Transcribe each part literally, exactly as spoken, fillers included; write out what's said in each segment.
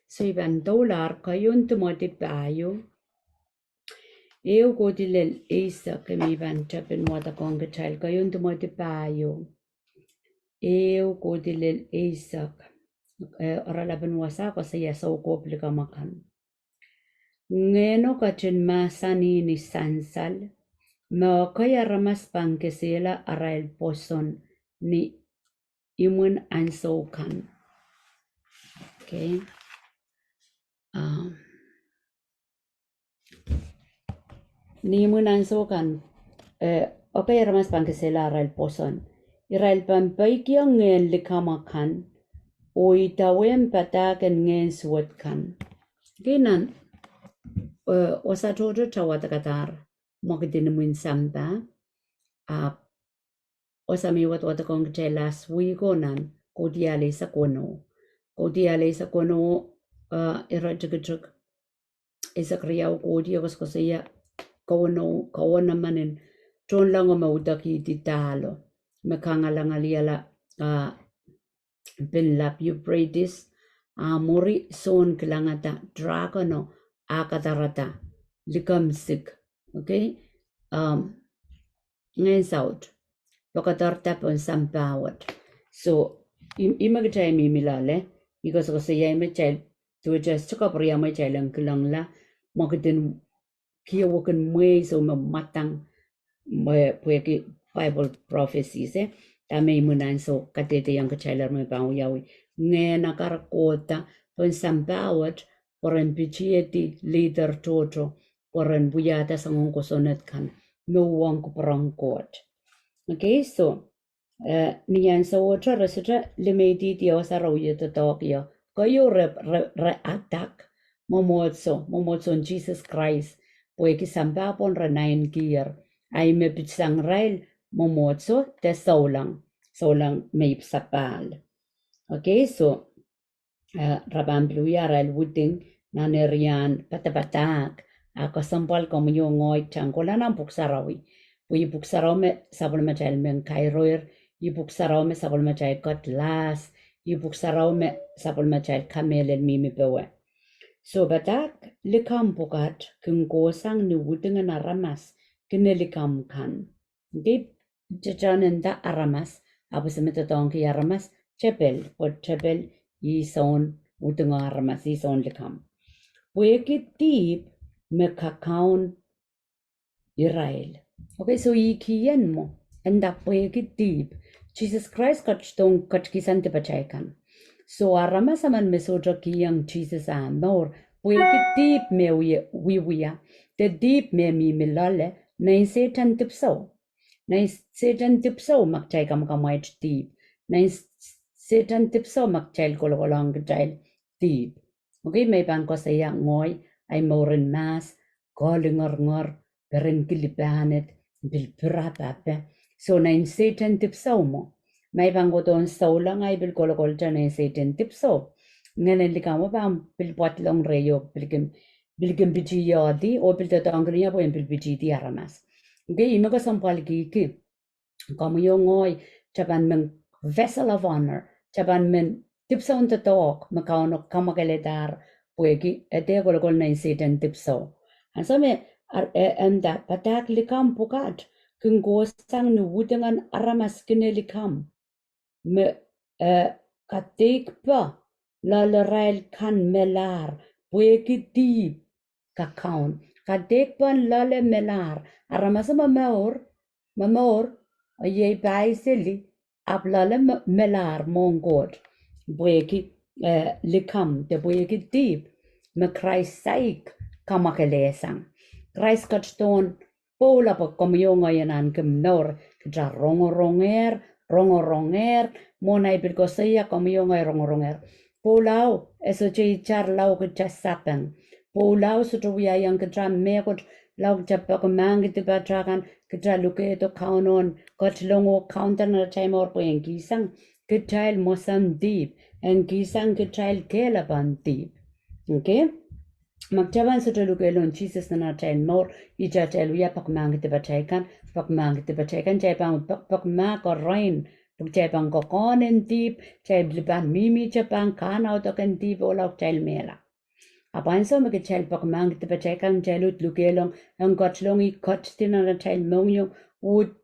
So I pahn doulahr Keieun Timoty pahieu. Ehu kohdi lel eisek, me I pahn tepin wadekohng kitail Keieun Timoty pahieu. Ehu kohdi lel eisek. Eh, oaralap en wasa koasoia soukohp likamw akan. Ngehno ketin mahsanih ni sansal, me ekei aramas pahn kesehla arail pwoson ni imwin ansou kan. Okay. Um, ni imwin ansou kan, eh, ekei aramas pahn kesehla arail pwoson. Irail pahn peikiong ngehn likamw akan, oh idawehn padahk en ngehn suwed kan. Keinan, eh, wasa tohto tawadekadahr mwekid en imwin sampah, ahpw wasa me I wadewadekohng kitail last week o nan Kaudiahl eisek weneu. Kaudiahl eisek weneu, eh, iretikitik eisek riau kohdi e koasokoasoia kawenou, kawenemen en tohnlengo me udekihdi dahlo, me kangalangaliala, ah, pin lap Euphrates, ah, mwuri Sohn kilangada dragon o, ah, kadarada likamw sik. Okay? Um, ngehn saut. Pwe kadarada pohn sampah wet. So, ih, ih me kitail mihmi loale, I koasokoasoia ih me kitail, duwehte sohte kapwuriamwei kitail en kilangla mwekid en kiewikin mwehi, so me mwadang, me pwehki Bible prophecies, eh, dahme imwin ansou kadehdehiong kitailehr me pahn wiawi. Ngehn akar kohda pohn sampah wet, pwe ren pitihedi leader tohto, pwe ren wiahda soangen kosonned kan me uhwong kupwuren Koht. Okay, so, eh, ni ansowohte re sohte limeidi, di wasa re wie doadoahk ie. Keieu re, re, re adak mwomwohdiso, mwomwohdisohn Sises Krais, pwehki sampah pwon re nainekihong. Ahi me pitsang irail mwomwohdiso de souleng, souleng me ipwsapahl. Okay, so, eh, re pahn pil wia arail widing nan area en padapadahk, a kesempwal komwi oh ngehi tang kohla nan Pwuhk Sarawi. Pwe ih Pwuhk Sarawi me sapwellimatail men kairoir, ih Pwuhk Sarawi me sapwellimatail kedlahs, ih Pwuhk Sarawi me sapwellimatail kamehlel mihmi powe. So padahk likamw pwukat kin kohsang ni widingen aramas kin likamw kan. Dip, tetenenda aramas, ahpw se me doadoahngki aramas tepil, pwe tepil ih soun widingo aramas, ih soun likamw. Pwehki dihp me kakaun irail. Okay, so ih kihong mwo, enda pwehki dihp. Sises Krais ketidohng ketikihsang dipatail kan. So aramas emen me sohte kihong Sises ah mour, pwehki dihp me wie, wiewia, de dihp me mihmi loale, nein Sehdan dipwisou. Nein Sehdan dipwisou me kitail kamwakamwaiti dihp. Nein Sehdan dipwisou me kitail kolokolohng kitail dihp. Okay, me I pahn koasoia ngehi, ahi mouren mahs, kohlingorngor, peren kilipahned, pil pirapape. So nein Sehdan dipwisou mwo. Me I pahn kohdohn souleng ahi pil kolokolete nein Sehdan dipwisou. Ngehnen likamw pahn pil pwadlong rehi oh pil kin, pil kin pitihedi, oh pil doadoahngkin ie pwe en pil pitihdi aramas. Okay, ih me kesempwalkihki komwi oh ngehi, kitail pahn men vessel of honor, kitail pahn men dipwisoun doadoahk me Kauno kamwakelehdahr, pwehki e dehr kolokol nein Sehdan dipwisou. Ansou me, ar-, e, enda padahk likamw pwukat kin kohsang ni widingen aramas kin likamw. Me, eh, kadeikpe loale irail kan melahr, pwehki dihp kakaun. Kadeikpen loale melahr, aramas me momour, momour, iei pahiseli, ahpw loale me-, melahr mwohn Koht. Pwehki, eh, likamw, de pwehki dihp, me Krais saik kamwakelehsang. Krais ketidohn pwoula pwe komwi oh ngehi en ahneki mour, kitail rongorongehr, rongorongehr, mwohn ahi pil koasoia komwi oh ngehi rongorongehr. Pwoulao, e sohte itar lao kitail sapeng. Pwoulao sohte wiahiong kitail mehkot lao kitail pekimahkki dipatail kan, kitail lukehdo Kauno en ketilong oh kaunda nan atail mour pwe en kihsang kitail mwohsen dihp, en kihsang kitail kehlapen dihp. Okay? Ma kitail pahn sohte lukehlong Sises nan atail mour, ihte atail wia pekimahkki dipatail kan, pekimahkki dipatail kan, kitail pahn pek-, pekimahk erein Pwe kitail pahn kokohn en dihp, kitail pil pahn mihmihte pahn kahnaudoken dihp ohla oh kitail mehla. Ahpw ansou me kitail pahn mahkki dipatail kan, kitail uhd lukehlong en ketilong ih ketidi nan atail mohngiong, uhd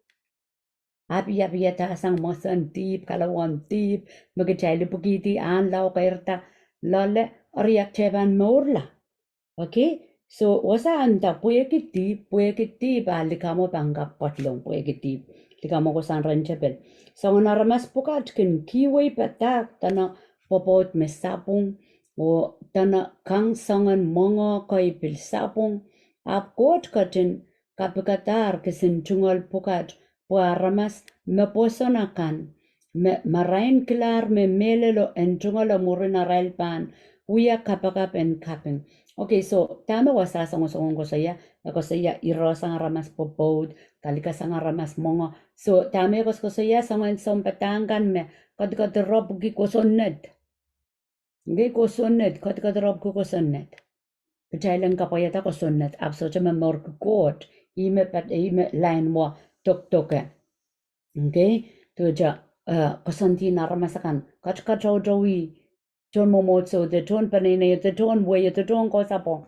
apiapiadasang mwohsen dihp, kalawan dihp, me kitail ipwikihdi, ahnla oh keirda loale, eri kitail pahn mourla. Okay? So, wasa nda pwehki dihp, pwehki dihp a likamw pahn kak ketilong, pwehki dihp, likamw kohsang rehn tepel. Soangen aramas pwukat kin kihwei padahk dene pwopwoud me sapwung, oh dene kang soangen mwohngo kei pil sapwung, ahpw Koht ketin kapikadahr kisin tungoal pwukat, pwe aramas me pwoson akan, me marain kilahr me mehlelo en tungoal, mwurin arail pahn wia kapakap en kaping. Okay, so dahme wasa songosong koasoia? E koasoia irohsang aramas pwopwoud, kalikasang aramas mwohngo. So dahme e koasokoasoia? Soangen sounpadahk kan me kadikadi rop ki kosonned. Ngehi kosonned, kadikadi rop ki kosonned. Kitail en kapwaiada kosonned, ahpw sohte momourki Koht, ih me pahn, ih me lain me dokdoke. Okay? Duwehte, eh, koasoandi en aramas akan, katkatoutowi tohn mwomwohdiso de tohn peneineio de tohn wehi de tohn koasoapwo.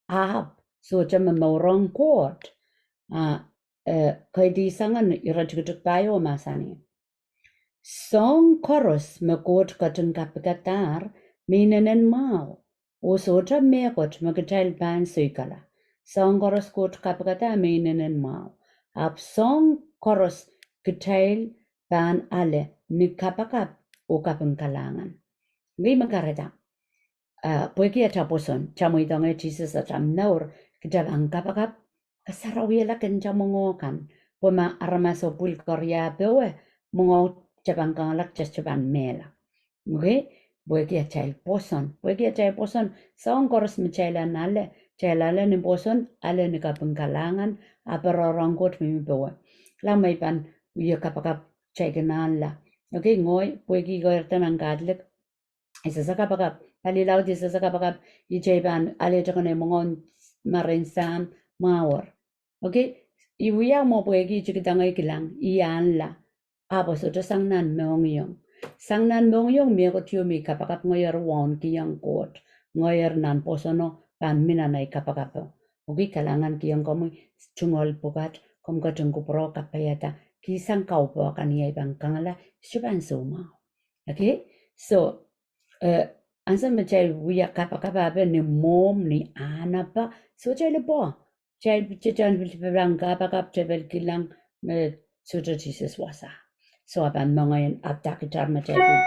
Ahpw sohte momourohng Koht. Ah, eh, kaidehn soangen ire tikitik pahieu mahsanih, soahng koaros me Koht ketin kapikadahr me inenen mwahu, oh sohte mehkot me kitail pahn soikala. Soahng koaros Koht kapikadahr me inenen mwahu, ahpw soahng koaros kitail pahn ale ni kapakap oh kaping kalahngan. Ngehi me kahrehda, ah, pwehki atail pwoson, kitail mweidohng Sises atail mour, kitail pahn kapakap, kasarawihala kin atail mwohngo kan. Pwe ma aramaso pwil koaros powe, mwohngo, kitail pahn kangoangala, kitail pahn mehla. Okay? Pwehki atail pwoson, pwehki atail pwoson, soahng koaros me kitail en ale, kitail ale ni pwoson, ale ni kaping kalahngan, ahpw pwarodohng Koht mihmi powe. Lao me I pahn wie kapakap, kitail kin anla. Okay, ngehi, pwehki I keirda nan Catholic, I sehse kapakap, pali laud I sehse kapakap, I tei pahn ale tokon ei mwohngo, marain Sahm, mwahu. Okay, I wia mwo pwehki I tikidang ei kilang, I anla. Ahpw sohte sang nan mohngiong. Sang nan mohngiong mie koadohng me I kapakap, ngehi eri wauneki ong Koht, ngehi eri nan pwosono pahn mi nan ei kapakapo. Okay, kalahngan kihong komwi tungoal pwukat, komw ketin kupwure kapaiada, kihsang kaupoh kan, I pahn kangoangala, I sohte pahn soumwahu. Okay, so, eh, ansou me kitail wia kapakap, ahpw ni mwohmw, ni ahnapa, sohte lipwo. Kitail, kitail pil pahn kapakap, kitail pil kilang me sohte Sises wasa. So e pahn mohngiong, ahpw dahkot me kitail pil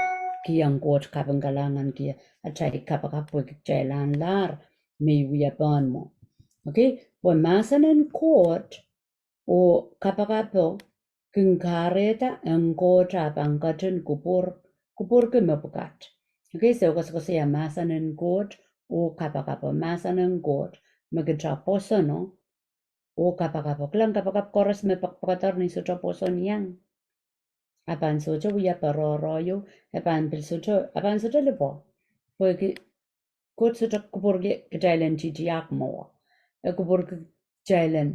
kihong Koht kaping kalahngan, kihong atail kapakap pwehki kitail anlahr me I wia pahn mwo. Okay, pwe mahsenen Koht oh kapakapo kin kahrehda en Koht ah pahn ketin kupwur, kupwurki mepwukat. Okay, so koasokoasoia mahsenen Koht oh kapakapo, mahsenen Koht me kitail pwosono oh kapakapo. Kilang, kapakap koaros me pakapoakadahr ni sohte pwoson iang, e pahn sohte wia pwarodo ieu, e pahn pil sohte, e pahn sohte lipwo. Pwehki Koht sohte kupwurki kitail en tiahk mwowe. E kupwurki kitail en,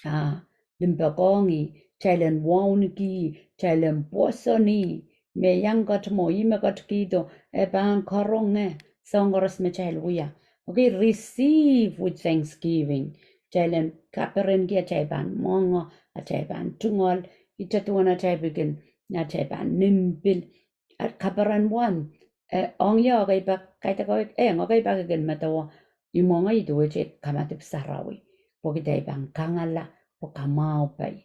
ah, limpoakohng ih, kitail en wauneki ih, kitail en pwoson ih, me iang ketin mwo, ih me ketikihdo, e pahn karonge. Soahng koaros me kitail wia, okay, receive with thanksgiving. Kitail en kaperenki atail pahn mwohngo, atail pahn tungoal, ita duwen atail pil kin, atail pahn nim pil, a kaperen wahn, eh, ong ie, okay, pak, kaidehk, eh, okay, pak, I kin medewe, I mwohngo, I duwehte kamadipw sarawi, pwehki kitail pahn kangoangala pwe kamwahu pai.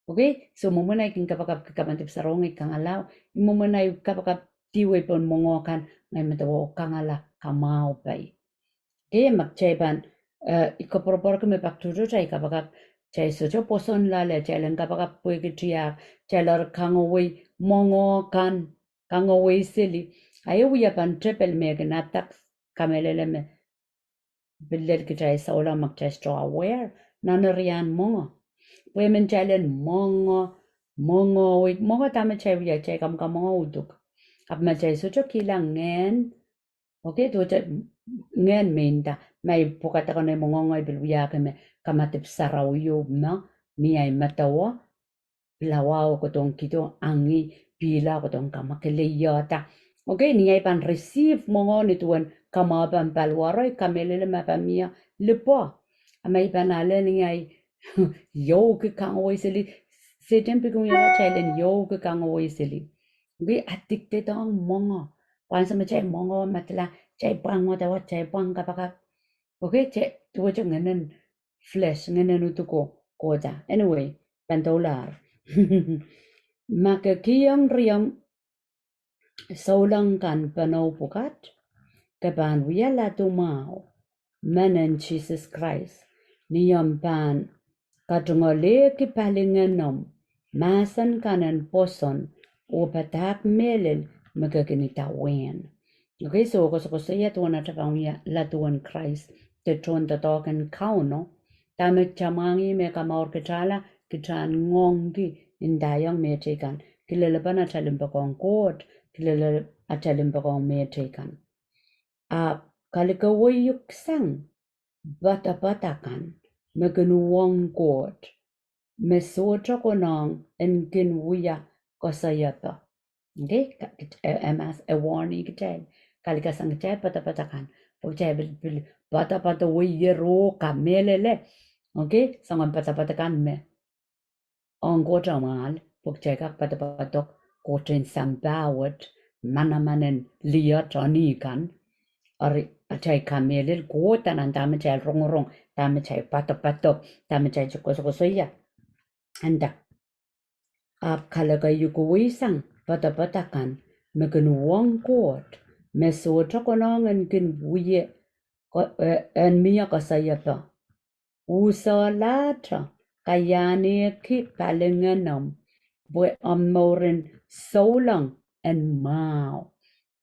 Okay, so mwomwen ei kin kapakap ki kamadipw sarawi, ngehi kangoangalao. Mwomwen ei kapakap dihwei pohn mwohngo kan, ngehi medewe oh kangoangala kamwahu pai. Okay, ma kitail pahn, eh, I koapworopworki me pak tohto atail kapakap, kitail sohte pwoson loale, kitail en kapakap pwehki tiahk, kitail eri kangowei mwohngo kan, kangowei seli. A e wia pahn tepel me kin adak, kamehlele me pil lel kitail souleng ma kitail sohte aware nan eri ahn mwohngo. Pwe emen kitail en mwohngo, mwohngo, wei, mwohngo dahme kitail wia, kitail kamwkamwohng uduk. Ahpw ma kitail sohte kilang ngehn, okay, duwehte ngehn me nda, ma I pwukat akan ei mwohngo ngehi pil wiahki me kamadipw sarawi ieu me ni ahi medewe, pilawao kohdohng kihdo, angi, pihla kohdohng kamwakeleiehda. Okay, ni ahi pahn receive mwenge ni duwen kamwahu pahn paliwaro, I kamehlele ma pahn mie lipwe. A ma I pahn ale ni ahi iouki kangowe seli, Sehdan pil kin wiahla kitail en iouki kangowe seli. Okay, addicted ong mwenge. Pwe ansou me kitail mwenge, madala, kitail pwang wadawad, kitail pwang kapakap. Okay, kitail duwehte ngehnen flesh, ngehnen uduko kohda. Anyway, pahn doulahr. Ma ke kihong riomw souleng kan panou pwukat, ke pahn wia ladumwahu, menen Sises Krais, ni omw pahn katungoalehki palingenomw, mahsen kan en pwoson, oh padahk mehlel me ke kin idawehn. Okay, so koasokoasoia duwen atail pahn wia laduwen Krais, de tohndoadoahk en Kauno, dahme kitail mwahngih me kamour kitailla, kitail ngoangki, ndaiong mehteikan, kilelepen atail limpoak ong Koht, kilele atail limpoak ong mehteikan. Ahpw kalikewehiuksang poadopoad akan me kin uhwong Koht, me sohte konehng en kin wia koasoiepe. Okay, ka-, kit-, e, e mas, e warning kitail. Kalikasang kitail poadopoad akan. Pwe kitail pil, pil poadopoad oh wehie oh kamehlele. Okay, soangen poadopoad akan me ong Koht amwail, pwe kitail kak poadopoadok Koht en sampah wet, manaman en liohte ni kan, eri atail kamehlel Koht nan dahme kitail rongorong, dahme kitail poadopoadok, dahme kitail koasokoasoia. Nda, ahpw kalikewehiuksang poadopoad akan me kin uhwong Koht, me sohte konehng en kin wia ko-, eh, en mie koasoiepe. Usehlahte kaiahneki palingenomw, pwe omw mouren souleng en mwahu.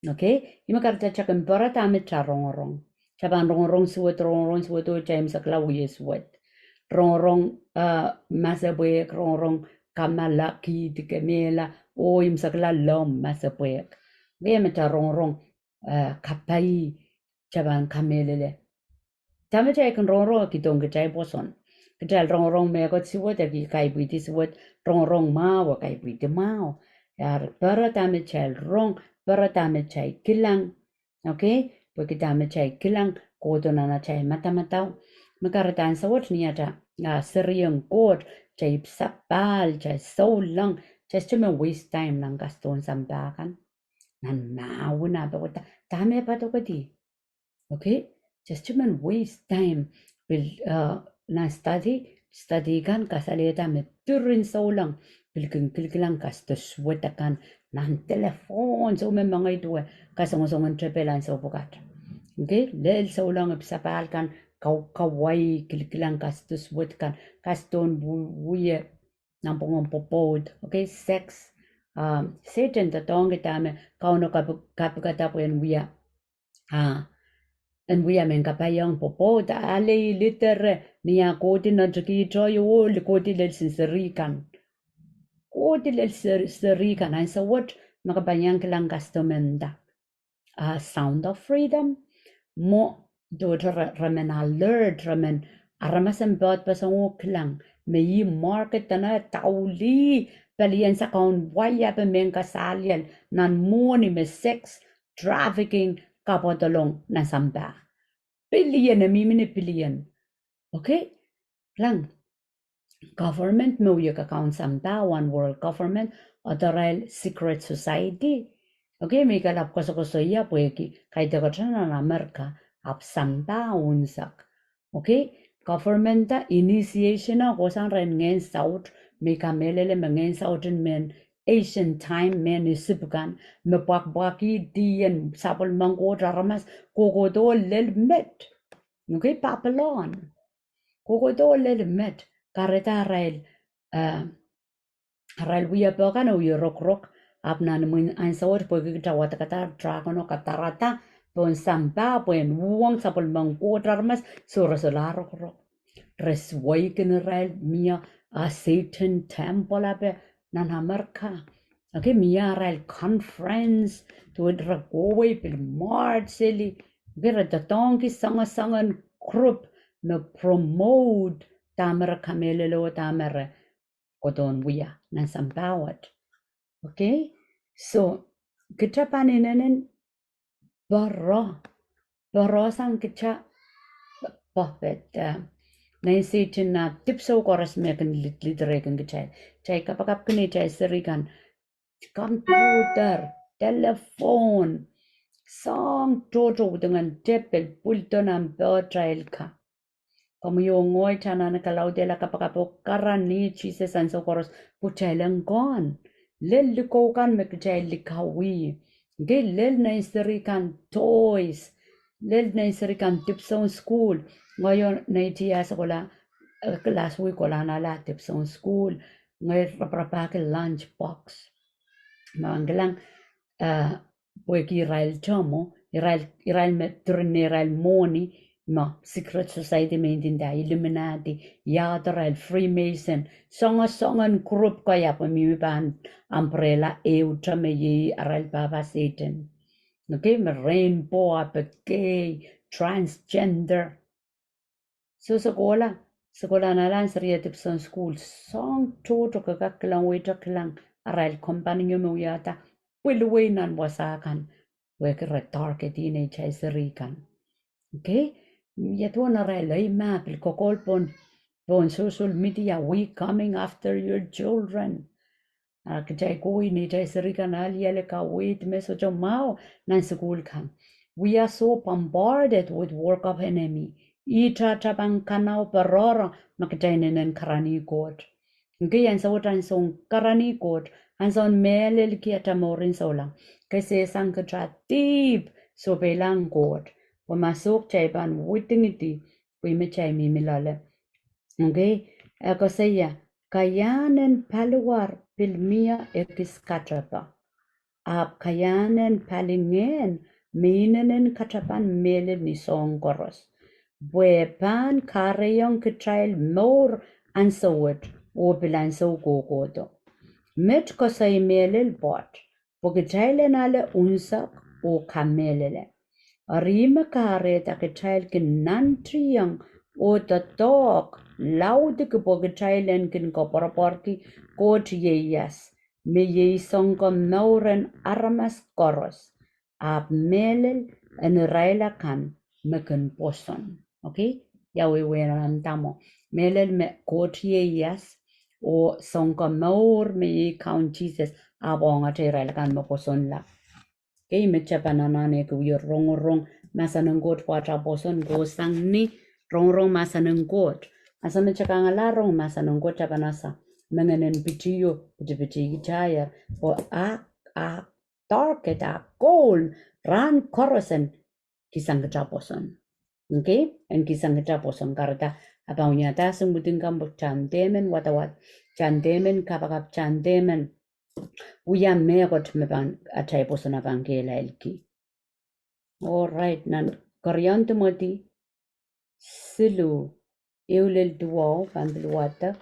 Okay? Ih me kahrehda kitail kin pere dahme kitail rongorong. Kitail pahn rongorong suwed, rongorong suwed oh kitail imwisekla wia suwed. Rongorong, eh, masepwehk, rongorong kamala, kihdi, kemehla, oh imwisekla lomw masepwehk. Okay, me kitail rongorong, eh, kapai, kitail pahn kamehlele. Dahme kitail kin rongorong e kihdohng kitail pwoson. Kitail rongorong mehkot suwed, e ki-, kaipwidi suwed, rongorong mwahu, e kaipwidi mwahu. Eri pere dahme kitail rong, pere dahme kitail kilang. Okay? Pwehki dahme kitail kilang kohdo nan atail madamadau. Me kahrehda ansou wet ni atail, ah, serien Koht, kitail ipwsapahl, kitail souleng, kitail sohte men waste time nan kasdohn sampah kan. Nan mahwen ah pwe da-, dahme padokedi. Okay? Kitail sohte men waste time. Pil, uh, nan study, study kan kasalehda me diren souleng pil kin kilikilang kasdo suwed akan nan telephone, soh me mengei duwe kasongosong en tepel ansou pwukat. Okay? Lel souleng ipwsapahl kan, kau-, kauwai kilikilang kasdo suwed kan, kasdohn wu-, wia nanpwungen pwopwoud. Okay? Sex. Um, Sehdan doadoahngki dahme Kauno kapi-, kapikada pwe en wia, ah, en wia mehn kapaiong pwopwoud. Ale I lidere ni ah kohdi nan tikihdo oh likodi lel sen seri kan. Kohdi lel ser-, seri kan. Ansou wet me ke pahn iang kilang kasdo me nda, ah, sound of freedom. Mwo, dohte re-, re men alert, re men, aramas en poadpeseng oh kilang me ih market dene daulih, pelien sakaun wai ape mehn kasaliel nan mwohni me sex trafficking kapwadolong nan sampah. Billion, e mihmi ni billion. Okay? Kilang, government me wia kakaun sampah, one world government, oh irail secret society. Okay, me I kalap koasokoasoia pwehki kaidehkte nan Amerika ahpw sampah unsek. Okay, government a initiation o kohsang rehn ngehn saut, me I kamehlele me ngehn saut en mehn ancient time, mehn Isip kan, me pwakpwakih dih en sapwellimen Koht aramas, kohkohdo lel met. Okay, Papilon. Kohkohdo lel met, kahrehda irail, eh, irail wiepe kan oh wie rokorok, ahpw nan imwin ansou wet pwehki kitail wadekada, dragon o kadarada pohn sampah pwehn uhwong sapwellimen Koht aramas, soh re solahr rokorok. Re suwei kin irail mie, ah, Satan temple ape nan Amerika. Okay, mie arail conference, duwen re kohwei pil mwar seli. Okay, re doadoahngki soangosoangen group me promote dahme re kamehlele oh dahme re kohdohn wia nan sampah wet. Okay? So, kita pahn inenen paro, paro sang kita pahpet, eh, nein Sehdan ah dipwisou koaros me kin lid-, lidirehkin kitail. Kitail kapakapki neitail seri kan, computer, telephone, soang tohto, udingen tepil, pwildo nan pehtail ka. Komwi oh ngehi kita anahne kalaudehla kapakap oh karanih Sises ansou koaros pwe kitail en kohn. Lel likou kan me kitail likawih. Ngehi lel nein seri kan toys. Lel nein seri kan dipwisoun sukuhl. Ngehi oh neitail ah se kohla, eh, last week kohla anahne dipwisoun sukuhl. Ngehi raparapahki lunch box. Ma kilang, eh, pwehki irail tohmwo, irail, irail me diren neirail mwohni, ma secret society me ndinda Illuminati, iahd arail Freemason, soangosoangen group ko ia pwe mihmi pahn umbrella ehute me iei arail pahpa Sehdan. Okay, me rainbow, ahpw gay, transgender. So se kohla, se kohla anahne seri ah dipwisoun sukuhl, soang tohto ke kak kilang, wehi, kilang arail kompanio me wiahda pwil wei nan wasa kan, wehwehki re target-i neitail seri kan. Okay? Ia duwen arail ei mah pil kokoul pohn, pohn social media, "We coming after your children." Ah, kitail kohwei neitail seri kan, aliale, kaweid me sohte mwahu nan sukuhl kan. We are so bombarded with work of enemy. Ih tahtapan kanau pwe roro ma kitail inenen karanih Koht. Ngehi ansou wet ansoun karanih Koht, ansoun mehlelki atail mour en souleng. Kesehsang kita dihp, sohpeilahng Koht. Pwe ma soh kitail pahn widingidi, pwe ih me kitail mihmi loale. Okay, e koasoia, kaiahn en paliwar pil mie ekis katepe. Ahpw kaiahn en palingehn me inenen katepen mehlel ni soahng koaros. Pwe pahn kahrehiong kitail mour ansou wet oh pil ansou kohkohdo. Met koasoi mehlel pwoat, pwe kitail en ale unsek oh kamehlele. Eri me kahrehda kitail kin nantihong oh doadoahk laudiki pwe kitail en kin koapworopworki Koht ieias, me iei sounkomour en aramas koaros, ahpw mehlel en irail akan me kin pwoson. Okay? Ia wehwehn nan dahme? Mehlel me Koht ieias, oh sounkomour me iei Kaun Sises, ahpw ongete irail akan me pwosonla. Okay, me kita pahn anahne kawio rongorong mahsen en Koht pwe ata pwoson kohsang ni rongorong mahsen en Koht. Mahsen me kita kangala rong mahsen en Koht kita pahn ese mengenen pitio pitipiti kitail, pwe a, a target, a goal, rahn koaros en kisang kita pwoson. Okay, en kisang kita pwoson, kahrehda a pahn wiahda semwiding kan pwe kita en dehmen wadawad, kita en dehmen kapakap, kita en dehmen wia mehkot me pahn atail pwoson a pahn kehlailki. All right, nan Kerieun Timoty siluh, ehu lel duwau, pahn pil wadek.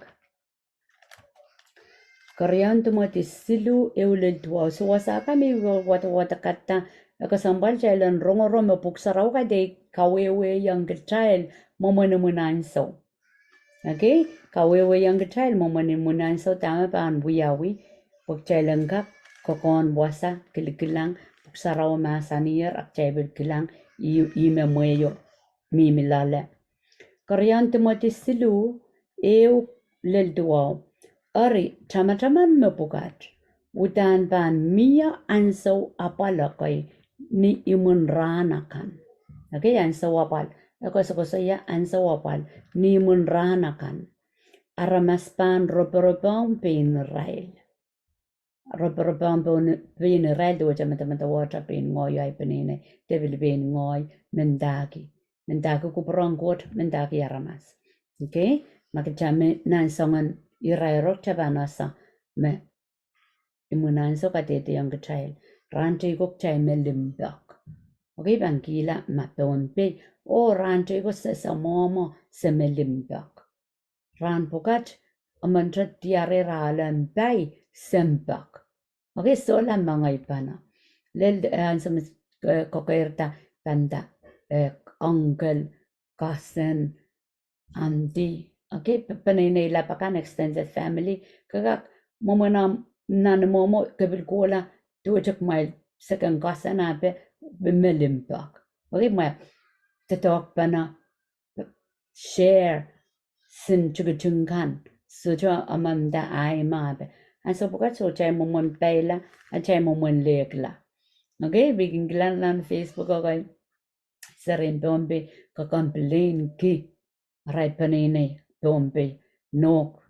Kerieun Timoty siluh, ehu lel duwau. So wasa kan me wadawad kahrehda e kesempwal kitail en rongorong me Pwuhk Sarawi kaidehn kawehwehiong kitail mwomwen imwin ansou. Okay, kawehwehiong kitail mwomwen imwin ansou dahme pahn wiawi, pwe kitail en kak kokohn wasa, kilikilang Pwuhk Sarawi mahsanier, a kitail pil kilang ih, ih me mwehio mihmi loale. Kerieun Timoty siluh, ehu lel duwau. Eri tamataman mepwukat, uhdahn pahn mie ansou apwal ekei ni imwin rahn akan. Okay, ansou apwal. E koasokoasoia ansou apwal ni imwin rahn akan. Aramas pahn roporop ong pein irail. Roporop ong pein, pein irail, duwehte medemedewe wehwehte pein ngoahi, ahi peneinei, de pil pein ngoahi, mendahki. Mendahki kupwur en Koht, mendahki aramas. Okay? Ma kita me nan soangen irairo kita pahn ese me imwin ansou kadehdehiong kitail. Rahn teiko kitail me limpoak. Okay, pahn kihla ma Pohnpei, oh, rahn teiko se, se mwomwe, se me limpoak. Rahn pwukat, emen te diare, re ale en pai, se mpoak. Okay, sohla mengei pahn a. Lel, eh, ansou me, eh, kokeirda pahn nda, eh, uncle, cousin, aunty, Okay, pe-, peneinei lap akan, extended family, ke kak mwomwen omw nan mwomwo ke pil kohla duwehte kumwail second cousin ape me limpoak. Okay, mwa doadoahkpene share sin tikitik kan, sohte omw nda ahi me ape. Ansou pwukat soh kitail mwomwen peila, atail mwomwen lehkla. Okay, pwe I kin kilang nan Facebook, okay, serien Pohnpei ke complain ki arail peneinei Pohnpei nohk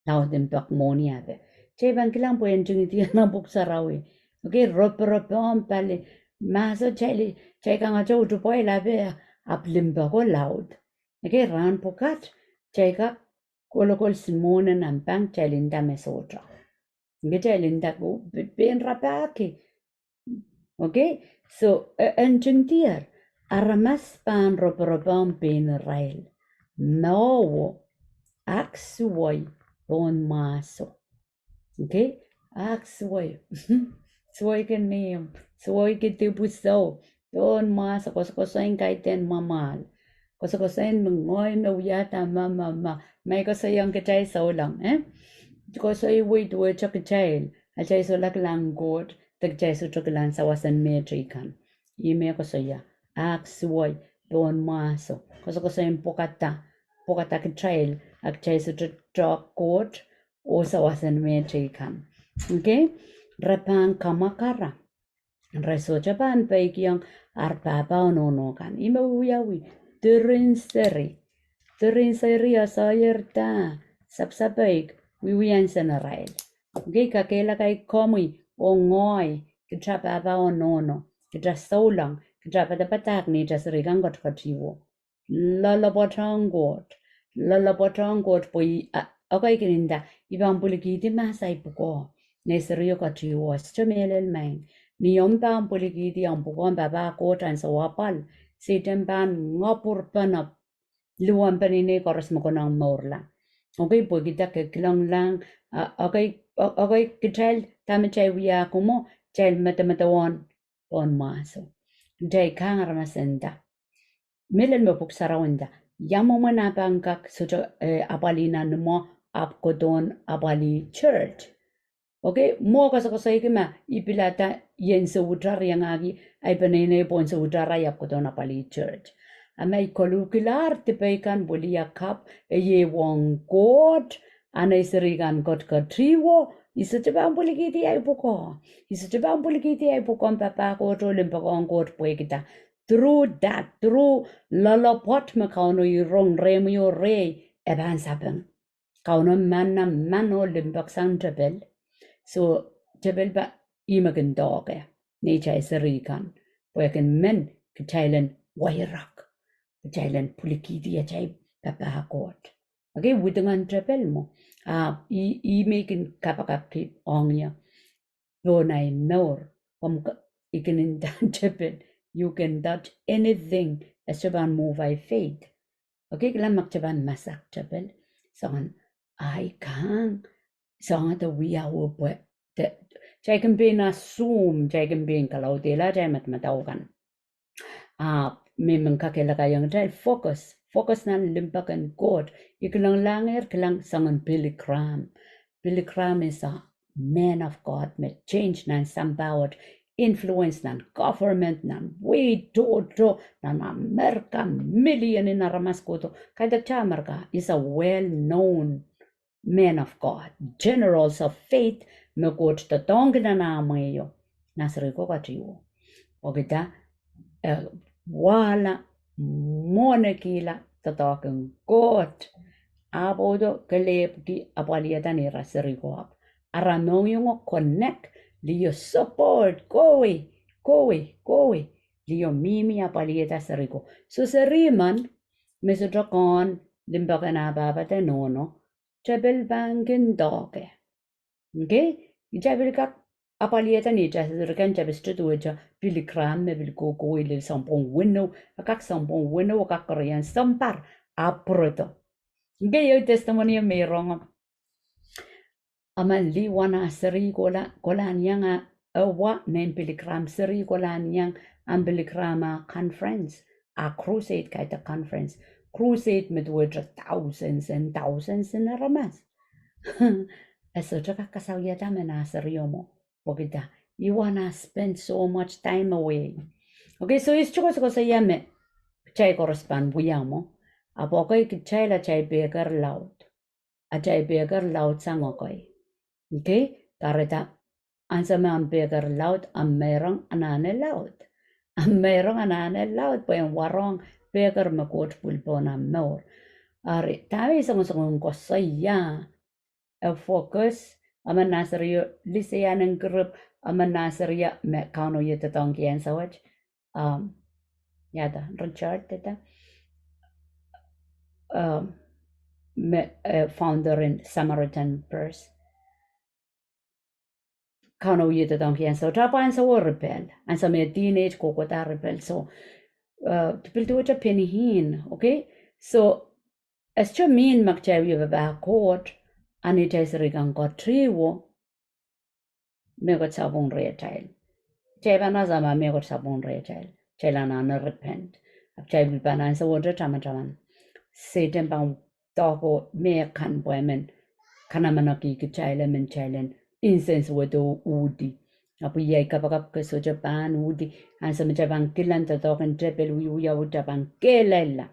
laud limpoak mwohni ape. Kitail pahn kilang pwe e ntingdi nan Pwuhk Sarawi. Okay, roporop omw pali. Mahso kitail, kitail kangete utupwail ape ahpw limpoako laud. Okay, rahn pwukat kitail kak kolokol sin mwohn en omw bank, kitail nda me sohte. Okay, kitail nda ko pe-, pein rapahki. Okay, so, e, e ntingdier, aramas pahn roporop omw pein irail. Mwowe, ahk suwei pohn mwahso. Okay, ahk suwei. Suweiki nimw, suweiki dipwisou, pohn mwahso, koasokoasoiong kaidehn mwamwahl. Koasokoasoiong me ngehi me wiahda ma, ma, ma, ma I koasoiong kitail souleng, eh? Koasoiwei duwehte kitail, atail solahr kilang Koht, de kitail sohte kilang sawas en mehteikan. Ih me koasoia, ahk suwei pohn mwahso. Koasokoasoiong pwukada, pwukada kitail, a kitail sohte doadoahk Koht, oh sawas en mehteikan. Okay? Re pahn kamwakala. Re sohte pahn peikiong ar pahpa oh nohno kan. Ih me wiawi, diren seri. Diren seri a sohte dah, sapasapeik, wiewia nsen arail. Okay, kakehlaka komwi oh ngehi, kita pahpa oh nohno, kita souleng, kita padapadahk neitail seri kan ketiket ieu. Loalopwoatohng Koht, loalopwoatohng Koht pwe, a, okay, I kin nda, I pahn pwilikihdi mahs ahi pwukoa. Nei serio ketiket ieu, sohte mehlel maing. Ni omw pahn pwilikihdi omw pwukoa, pahpa Koht ansou apwal, Sehdan pahn ngoapwurpene luwomw peneinei koaros me konehng mourla. Okay, pwehki dah, ke kilangalahng, a, okay, o-, okay, kitail dahme kitail wiahki mwo, kitail medemedewe pohn mwahso. Kitail kang aramas en dah. Mehlel me Pwuhk Sarawi nda, ia mwomwen ah pahn kak sohte, eh, apwalih nan imwo ahpw kohdohn apwalih church. Okay, mwo koasokoasoiki ma I pilada I en sohte iangahki ahi peneinei pohn sohte ahi ahpw kohdohn apwalih church. A ma I koluhkilahr dipei kan, pwe lih kapw, e ieiang Koht, a nei seri kan ketiket ieu, I sohte pahn pwilikihdi ahi pwukoa. I sohte pahn pwilikihdi ahi pwukoa, pahpa Koht oh limpoakohng Koht pwehki dah. Through that, through loalopwoat me Kauno irong rehmwi oh rehi, e pahn sapeng. Kauno manaman oh limpoaksang tepel. So, tepel pahn, ih me kin doake neitail seri kan. Pwe e kin men kitail en wairek, kitail en pwilikihdi atail pahpa Koht. Okay, widingen tepel mwo. A, ih, ih me I kin kapakapki ong ie. Pohn ahi mour, komw k-, I kin nda tepel, you can doubt anything, e sohte pahn move ahi faith. Okay, kilang ma kitail pahn masak tepel, soangen ahi kang, soangen de wiawi pwe, de, kitail kin pein assume, kitail kin pein kalaudehla atail madamadau kan. A, me men kakehlakaiong kitail focus, focus nan limpoak en Koht. I kilangalahng irail, kilang soangen Billy Graham. Billy Graham is a man of God, me change nan sampah wet, influence nan government, nan wehi tohto, nan Amerika, million en aramas kohdo. Kaidehkte Amerika is a well-known man of God, generals of faith, me Koht doadoahngki nan ah mwehio, nan seriko ketiket ieu. Pwehki dah, eh, wahla, mwohnekihla doadoahk en Koht. Ahpw e sohte kelehpwki apwalihada neira seriko ahpw. Ara mohngiong connect, liho support, kowe, kowe, kowe, liho mihmi apwalihada seriko. So seri men, me sohte kohn limpoak en ah pahpa de nohno, tepel pahn kin doake. Okay? Kitail pil kak apwalihada neitail seri kan, kitail pil sohte duwehte Billy Graham me pil kohkohlahte sounpwong weneu, a kak sounpwong weneu, a kak koarohng sounpar, a pwurodo. Okay, iei testimony me I rong. A men lih wan ah seri kohla, kohlahng iang ah, eh, wa, mehn Billy Graham seri kohlahng iang, ahn Billy Graham ah conference, ah crusade kaidehk conference. crusade me duwehte thousands and thousands en aramas. E sohte kak kasawiada me nah serio mwo. Pwehki dah? I want to spend so much time away. Okay, so I sohte koasokoasoia me kitail koaros pahn wia mwo. Ahpw okay, kitail atail peker laud. Atail peker laud sang okay. Okay, kahrehda ansou me omw peker laud, omw meirong anahne laud. Omw meirong anahne laud pwe en warohng peker me Koht pwil pohn omw mour. Eri, dahme I songosong en koasoia, e focus, emen nah serio, list en kirip, emen nah serio me Kauno wie doadoahngki ansou wet. Um, iada, Richard, iada. Um, me, eh, founder en Samaritan Purse. Kauno wie doadoahngki ansou, ahpw ansou oh ripel, ansou me teenage kohkohda ripel. So, eh, pil duwehte Benny Hinn, okay? So, e sohte mean ma kitail wie papah Koht, a ni atail seri kan koatewo, mehkot sapwung rehtail. Kitail pahn ese ma mehkot sapwung rehtail. Kitail anahne repent. Ahpw kitail pil pahn ansou wet tamataman. Sehdan pahn doahke mehkan pwe emen kanameneki kitail, emen kitail en incense wet oh uhdi. Ahpw iei kapakap ke sohte pahn uhdi. Ansou me kitail pahn kilang doadoahk en tepel, wiewia, kitail pahn kehlailla.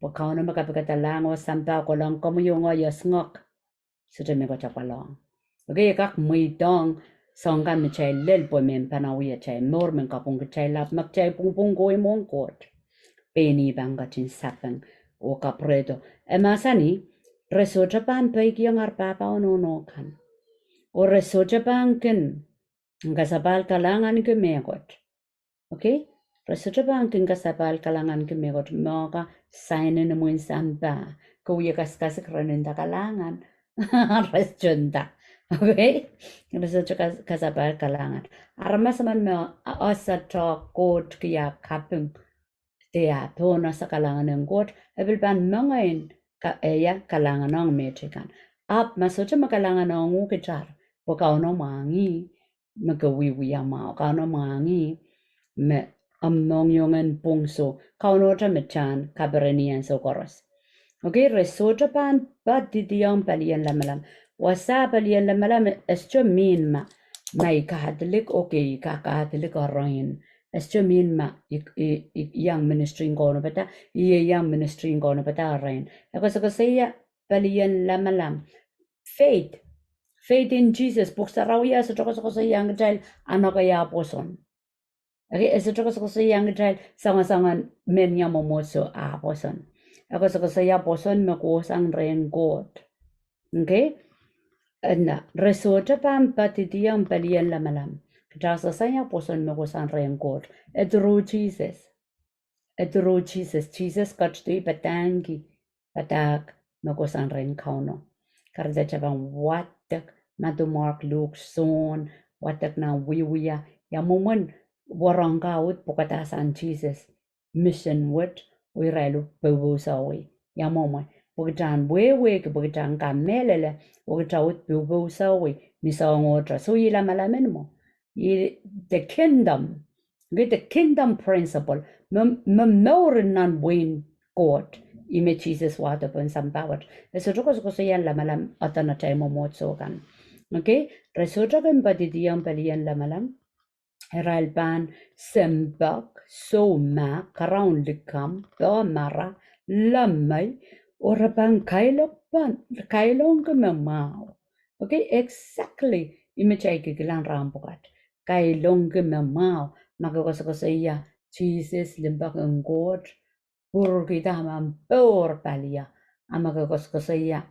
Pwe Kauno me kapikada lahng oh sampah kolahng komwi oh ngehi, iasngok. Sohte mehkot apwal ong. Okay, e kak mweidohng soahng kan me kitail lel pwe mehn pahn wia atail mour, mehn kapwung kitail, ahpw ma kitail pwungpwung kohwei mwohn Koht, pein ih pahn ketin sapeng oh kapwurehdo. E mahsanih, re sohte pahn peikiong ar pahpa oh nohno kan. Oh re sohte pahn kin kasapahl kalahnganki mehkot. Okay? Re sohte pahn kin kasapahl kalahnganki mehkot, mehkot sign en imwin sampah. Ke wie kasikasik re nda kalahngan. Re sohte nda. Okay? Re sohte kas-, kasapahl kalahngan. Aramas emen me ese doadoahk Koht ki ah kaping, de ah pohn ese kalahngan en Koht, e pil pahn mengei en ka-, e iang kalahngan ong mehte kan. Ahpw ma sohte me kalahngan ong uhk, itar, pwe Kauno mwahngih me ke wiewia mwahu, Kauno mwahngih me omw mohngiong en pwung soh, Kauno te me kitail kaperen ansou koaros. Okay, re sohte pahn poadidiong palien lamalam. Wasa palien lamalam e sohte mean ma, ma I Catholic, okay, I kak Catholic arail. E sohte mean ma I, I, I iang ministry en kaunopada, I iang ministry en kaunopada arail. E koasokoasoia palien lamalam. Faith. Faith in Jesus. Pwuhk Sarawi e sohte koasokoasoiahng kitail anahne ah pwoson. Okay, e sohte koasokoasoiahng kitail soangosoangen mehn iang mwomwohdiso ah pwoson. E koasokoasoia pwoson me kohsang rehn Koht. Okay? Eri, re sohte pahn poadidiong palien lamalam. Kitail sehse ia pwoson me kohsang rehn Koht. E through Jesus. E through Jesus. Jesus ketido padahngki padahk me kohsang rehn Kauno. Kahrehda kitail pahn wadek Madiu, Mark, Luk, Sohn, wadek nan Wiewia, ia mwomwen warohng kan uhd pwukadahsang Jesus mission wet, oh irail poupou sawih. Ia mwomwen, pwe kitail en wehwehki, pwe kitail en kamehlele, oh kitail uhd poupou sawih ni soangohte. So ih lamalam en mwo. Ih the kingdom. Ih the kingdom principle. Me, me mour nan wehin Koht. Ih me Jesus wahdo pohn sampah wet. E sohte koasokoasoia lamalam adanatail mwomwohdiso kan. Okay? Re sohte kin poadidiong palien lamalam. Irail pahn sempwak, soumahk, karaun likamw, pehmara, lemei, oh re pahn kailok pahn, kailongki me mwahu. Okay, exactly. Ih me kitail kikilang rahn pwukat. Kailongki me mwahu. Ma ke koasokoasoia Jesus limpoak en Koht, pwurkihda ma pour pali ia. A ma ke koasokoasoia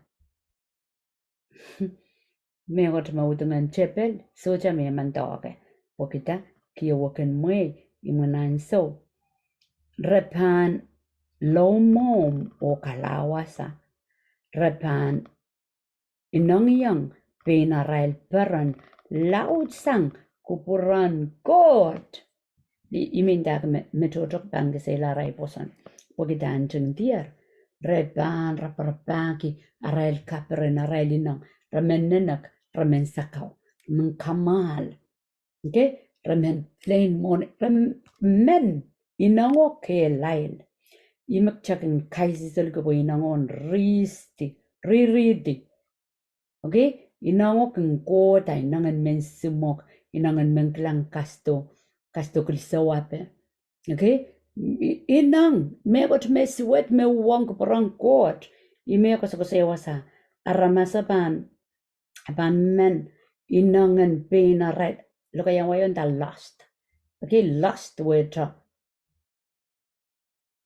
mehkot me udingen tepel, sohte me men doake. Pwehki dah? Kihwekin mwehi, imwin ansou. Re pahn loumwohmw oh kalawasa. Re pahn inengieng pein arail peren laudsang kupwuren Koht. I, I men dahkih me, me tohto pahn kiseila arail pwoson. Pwehki dah? Ntingdier. Re pahn raparapahki arail kaperen, arail ineng. Re men nenek, re men sakau, re men kamwahl. Okay? Re men plain mourn, re men inengo kehlail. Ihme kitail kin kaisihsol ki pwe inengo en rihdi, ririhdi. Okay? Inengo kin kohda, inengen men simwok, inengen men kilang kasdo, kasdo kilsewape. Okay? I-, ineng, mehkot me suwed me uhwong kupwuren Koht, ihme koasokoasoia wasa, aramas pahn, pahn men inengen pein arail, lokaiahn wai o nda lust. Okay, lust wehte.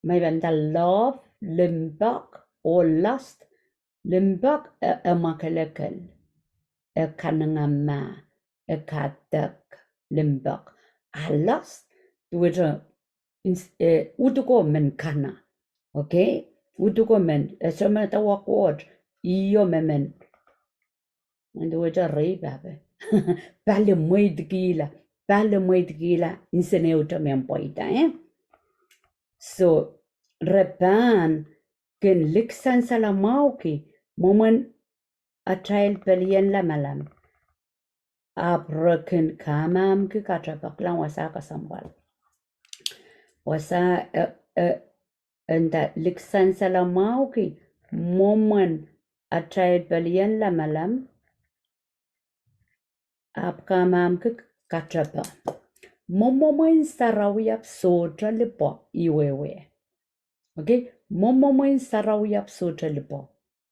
Me I pahn nda love, limpoak, oh lust, limpoak, e, e mwakelekel, e kanengamah, e kadek, limpoak. A lust, duwehte ins-, e, uduko men kana. Okay? Uduko men, e sohte men dewe Koht, ih o me men. Duwehte rape ape. Pali mweidkihla, pali mweidkihla, nsenehute men pweida, eh? So, re pahn kin liksansalamwahuki mwomwen atail pelien lamalam. Ahpw re kin kamahmki katepe. Kilang wasa kesempwal. Wasa, e, e, e nda liksansalamwahuki mwomwen atail pelien lamalam. Ahpw kamahmki katepe. Mwomwen sarawi ahpw sohte lipwe, ih wehwe. Okay, mwomwen sarawi ahpw sohte lipwe.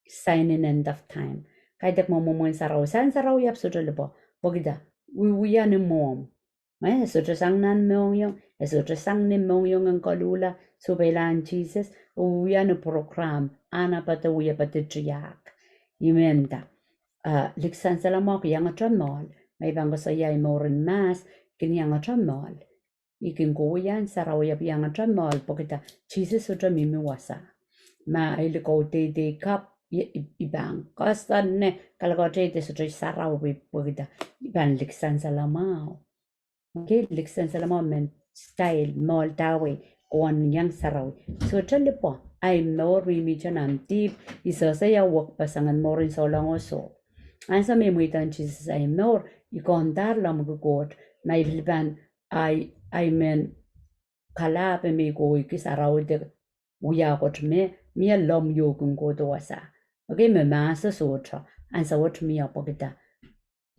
Sign in end of time. Kaidehk mwomwen sarawi, sign sarawi ahpw sohte lipwe. Pwekida, wiewia ni mwohmw. Eh, e sohte sang nan mohngiong, e sohte sang ni mohngiong en koluhla, sohpeilahn Sises, wiewia ni program, ahnepe de wiepe de tiahk. Ihme nda, ah, liksansalamwahuki iangete moahl, me I pahn koasoia ei mouren mahs, kin iangete moahl. I kin kohwei ahn sarawi ahpw iangete moahl, pwekida, Sises sohte mihmi wasa. Ma ei likou deidei kapw, i, i, I pahn koasoanehng, kalaka deidei sohte sarawi pwekida, I pahn liksansalamwahu. Okay, liksansalamwahu men style, moahl dahwei, kohwang iang sarawi. Sohte lipwe, ei mour mihmihte nan dihp, I sehse ia wekpeseng en mouren souleng oh soh. Ansou me I mweidohng Sises ei mour, I kondahr lemmwiki Koht, ma I pil pahn, ei, ei men kalahpe me I kohwei ki sarawi de wia Koht me, mie lemmwiki Koht wasa. Okay, me mahso sohte, ansou wet mie pwekida.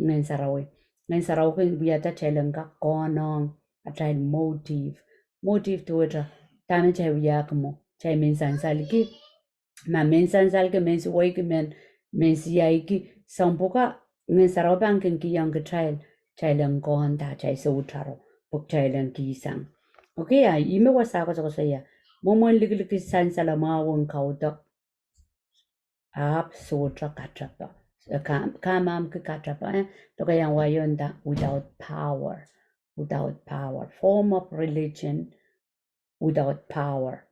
Ngehn Sarawi. Ngehn Sarawi kin wiahda kitail en kak konohng atail motive. Motive duwehte, dahme kitail wiahki mwo, kitail men sansalki. Ma men sansalki, men suweiki, men, men siaiki, soahng pwukat, Ngehn Sarawi pahn kin kihong kitail, kitail en konda, kitail soutaro, pwe kitail en kihsang. Okay, a, ihme wasa koasokoasoia. Mwomwen likiliki sansalamwahu en kaudok ahpw sohte katepe. Eh, ka-, kamahmki katepe, eh? Lokaiahn wai o nda without power. Without power. Form of religion without power.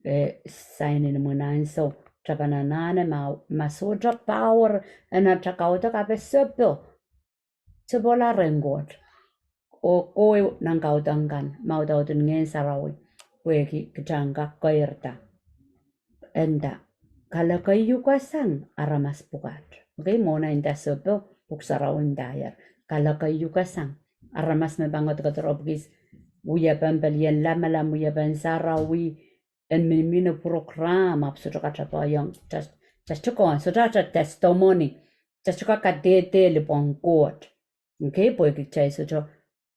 Eh, sign in imwin ansou, tapan anahne ma, ma sohte power en ata kaudok ape sohpo. Sohpohla rehn Koht. Oh kohwei nan kaudok kan, ma audaudin Ngehn Sarawi, pwehki kitail en kak keirda. E nda, kalekeiukasang aramas pwukat. Okay, mwohn e nda sohpo, Pwuhk Sarawi ndaier. Kalekeiukasang aramas me pahn ketiket ropwikis, wiepen pelien lamalam, wiepen sarawi, en mihmi ni program, ahpw sohte katepe iong, just, just to go on, sohte ata testimony, just to kadehde lipwen Koht. Okay, pwehki kitail sohte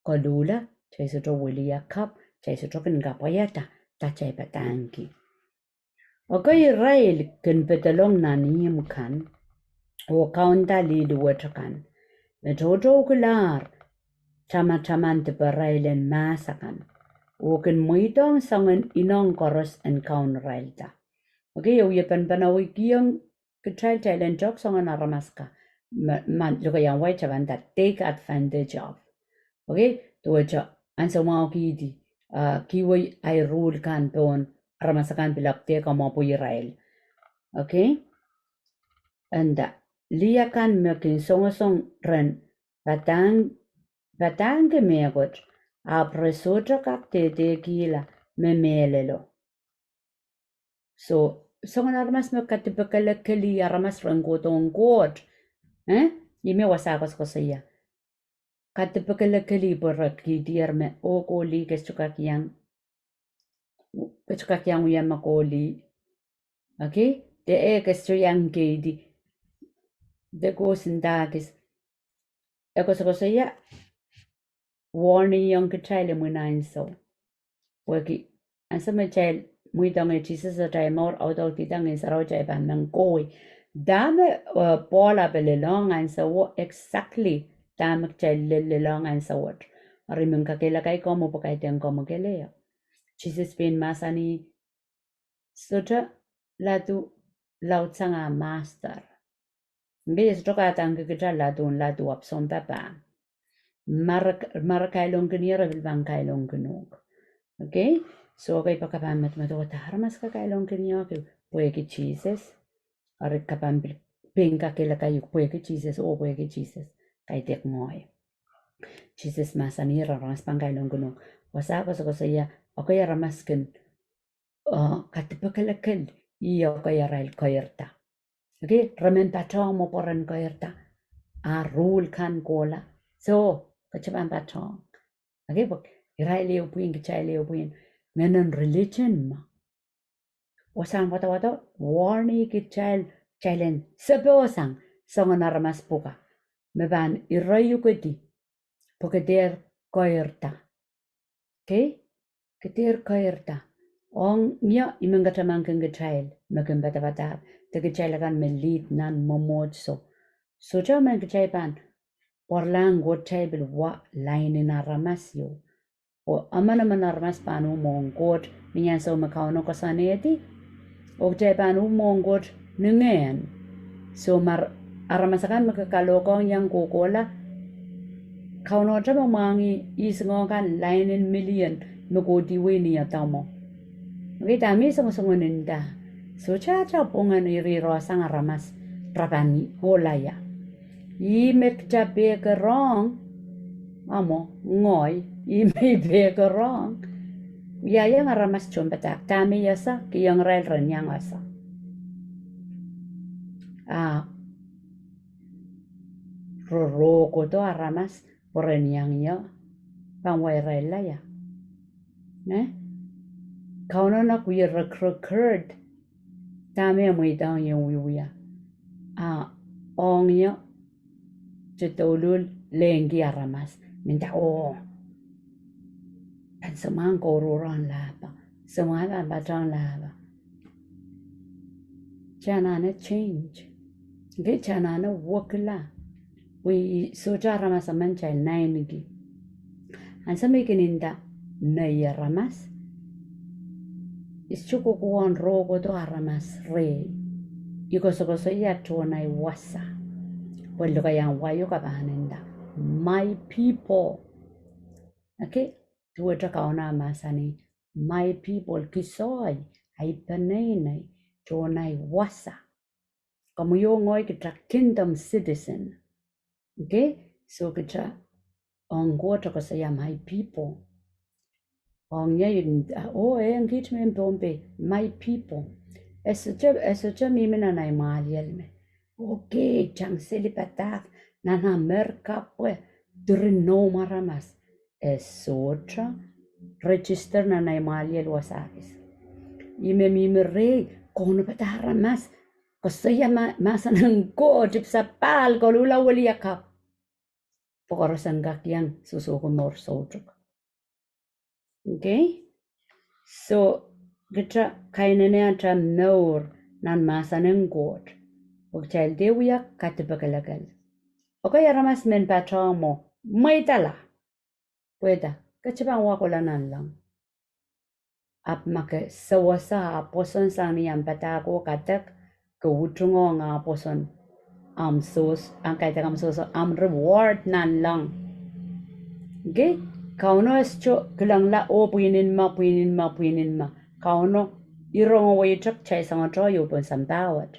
koluhla, kitail sohte wiliakapw, kitail sohte kin kapwaiada, dahme kitail padahngki. Okay, irail kin pedolong nan ihmw kan, oh kaunda lihluwet akan, me toutoukilahr tamataman diparail en mahs akan, oh kin mweidohng soangen inong koaros en kaun irailda. Okay, e wie penpenewei kihong kitail, kitail en tehk soangen aramas ka, ma, ma lokaiahn wai tapan nda take advantage of. Okay, duwehte ansou mwahu kihdi, ah, kihwei ahi rule kan pohn aramas akan pil ahpw de kamwopwi irail. Okay? E nda, lih akan me kin songosong ren padahng, padahngki mehkot, ahpw re sohte kak dehdehkihla me mehlelo. So, soangen aramas me kadipekelekeli aramas rehn kohdohn Koht. Eh? Ihme wasa koasokoasoia. Kadipekelekeli pwe re kihdier me, oh, koh lih ke sohte kak iang Kitail kak iang wia me kohdi. Okay? De e kak sohte iang kohdi. De koasoia kis. E koasokoasoia warning ong kitail imwin ansou. Pwehki ansou me kitail mweidohng Sises atail mour, audaudkihda Ngehn Sarawi, kitail pahn men kohwei. Dahme, eh, Pohl ahpw lelohng ansouo, exactly dahme kitail lel lelohng ansou wet. Eri I men kakehlaka komwi pwe kaidehn komwi kelehpw. Sises pein mahsanih, sohte ladu laudsang ah master. Mie sohte kadaneki kitail ladun ladu, ahpw sounpapah. Mare, mare kailongkin ie, re pil pahn kailongkin uhk. Okay? So, okay, pwe ke pahn medemedewe dahme aramas kak kailongkin ie, okay, pwehki Sises. Eri ke pahn pil, pein kakehlaka uhk pwehki Sises, oh pwehki Sises. Kaidehk ngehi. Sises mahsanih ren aramas pahn kailongkin uhk. Wasa koasokoasoia, okay, aramas kin, uh, kadipekelekel ih, okay, arail keirda. Okay, re men patohng mwo pwe ren keirda. Ah rule kan kohla. So, kitail pahn patohng. Okay, pwe irail ehu pwihn, kitail ehu pwihn. Ngehnen religion me wasahn wadawad warning kitail, kitail en sepe wasahn soangen aramas pwuka me pahn ire uhkedi pwe ke dehr keirda. Okay? Ke dehr keirda. Ong ie I men katamankin kitail me kin padapadahk, de kitail akan me lead nan mwomwohdiso. Sohte emen kitail pahn pwaralahng Koht, kitail pil wa lain en aramas ieu. Oh emenemen aramas pahn uh mwohn Koht ni ansou me Kauno koasoanehdi. Oh kitail pahn uh mwohn Koht ni ngehn. So ma aramas akan me ke kalohkohng iang kohkohla, Kauno te me mwahngih ihs ngohn kan lain en milion me kohdiwei ni adamwo. Okay, dahme I songosong ni nda? Sohte atail pwungen irirohsang aramas re pahn kohla ie. Ih me kitail pehkerohng, amwo, ngehi, ih me I pehkerohng. Ia iang aramas tohnpadahk, dahme I ese, kihong irail ren iang ese. Ah, roro kohdo aramas pwe ren iang ie, pahn wa irail ie. Eh? Kauno kak wie rek-, record dahme e mweidohng ie wiewia. Ah, ong ie, te douluhl lengki aramas. Menda oh. Pahn soumwahu kouruhrohng lahpa. Soumwahu pahn patohng lahpa. Kitail anahne change. Okay, kitail anahne wekila. Pwe sohte aramas emen kitail naineki. Ansou me I kin nda nei aramas, I sohte kohkohwei roko do aramas rehi. I koasokoasoia tohn ahi wasa. Pwe lokaiahn wai o ke pahn nda, my people. Okay, duwehte Kauno mahsanih, my people, kisoai, ahi peneinei, tohn ahi wasa. Komwi oh ngehi kita kingdom citizen. Okay, so kita ong Koht koasoia my people. Ong ie, oh, e ong kiht mehn Pohnpei, my people. E sohte, e sohte mihmi nan ahi mwahliel me, okay, tang seli padahk nan Amerika pwe diren noumw aramas. E sohte register nan ahi mwahliel wasa kis. Ih me mihmi rehi, kaunopada aramas, koasoia ma-, mahsen en Koht, ipwsapahl, koluhla weliakapw. Pwe koaros en kak iang sohsohki mour soutuk. Okay? So, kita kainene atail mour nan mahsen en Koht. Pwe kitail dehr wia kadipekelekel. Okay, aramas men patohng mwo, mweidala. Pwehda, ke sohte pahn wa kohla nanleng. Ahpw ma ke sewese ah pwoson sang ni omw padahko kadek, ke utungohng ah pwoson, omw sohs-, omw kaidehk omw sohso, omw reward nanleng. Okay? Kauno e sohte kilangla oh pwihn en me, pwihn en me, pwihn en me. Kauno irongo wehwehki kitail soangohte ieu pohn sampah wet.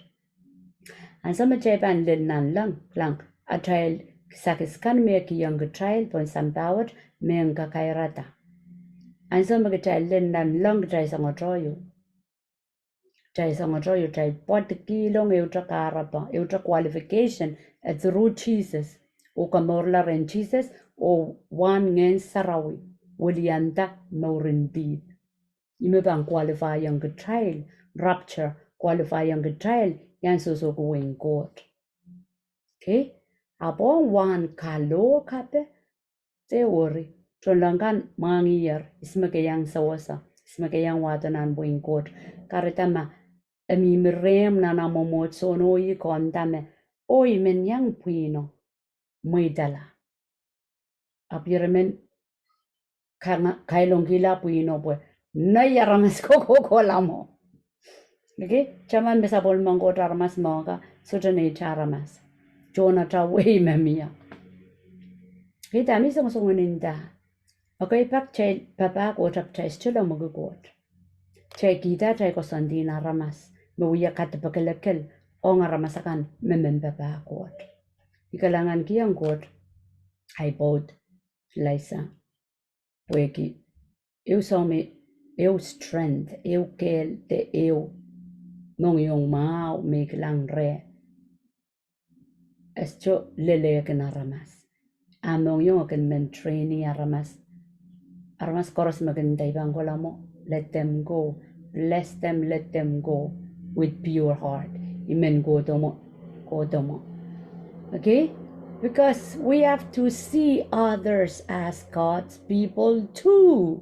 Ansou me kitail pahn lel nanleng, kilang, atail kisakis kan me kihong kitail pohn sampah wet me kakairada. Ansou me kitail lel nanleng, kitail soangohte ieu, kitail soangohte ieu, kitail pwadikihong ehute kahrepe, ehute qualification, eh, through Sises. Oh komourla rehn Sises, oh wahn Ngehn Sarawi, welianda mouren dihp. Ih me pahn qualify ong kitail, rapture qualify ong kitail, iang sohsohki wehin Koht. Okay? Ahpw ong wahn kalohk ape, se wori, tohnleng kan mwahngiher, ihs me ke iang sewese, ihs me ke iang wahdo nan wehin Koht. Kahrehda ma e mihmi rehmw nan ah mwomwohdiso oh ih kondahme, oh I men iang pwihno, mweidala. Ahpw ire men kailongkihla pwihno pwe nei aramas ko kohkohla mwo. Okay? Taman me sapwellimen Koht aramas mwo ka, sohte neitail aramas. Tohnatail wehi me mie. Okay, dahme I songosong ni nda, okay, pak kitail papah Koht ahpw kitail sohte lemmwiki Koht. Kitail kihda atail koasoandi en aramas me wia kadipekelekel ong aramas akan me men papah Koht. I kalahngankihong Koht, ahi pwoud Eliza, pwehki ehu soangen, ehu strength, ehu kehl de ehu mohngiong mwahu me I kilang reh, e sohte lelehki aramas. Ah mohngiong e kin men train-i aramas. Aramas koaros me kin nda I pahn kohla mwo, let them go. Bless them, let them go with pure heart. I men kohdo mwo, kohdo mwo. Okay? Because we have to see others as God's people too.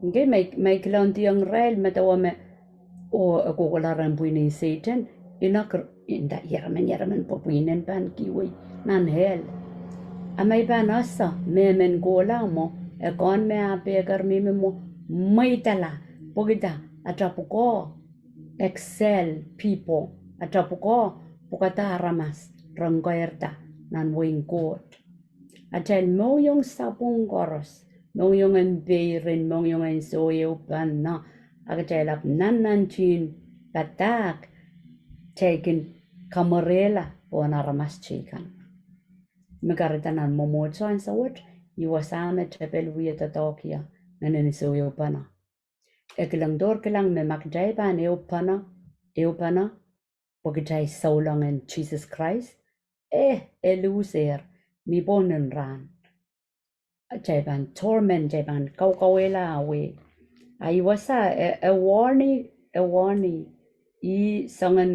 Okay, ma I, ma I kilang diong irail me dewe me, oh, e kohkohla rehn pwihn en Sehdan, I nda, I nda, ire men, ire men pwe pwihn en pahn kihwei nan hell. A ma I pahn ese me men kohla mwo, e kin me ah peker mihmi mwo, mweidala, pwehki dah, atail pwukoa excel people, atail pwukoa pwukada aramas ren keirda nan wehin Koht. Atail mohngiong sapwung koaros, mohngiong en peirin, mohngiong en soh ehupene, a kitail ahpw nannantihn padahk, kitail kin kamwerehla pohn aramas teikan. Me kahrehda nan mwomwohdiso ansou wet, ih wasa me tepil wie doadoahk ie, ngehnen soh ehupene. E kilangdohr kilang me ma kitail pahn ehupene, ehupene, pwe kitail souleng en Sises Krais, eh, e lusehr, ni pohn nin rahn. Kitail pahn torment, kitail pahn kaukauwehla wei. A ih wasa, e, e warn-i, e warn-i, ih soangen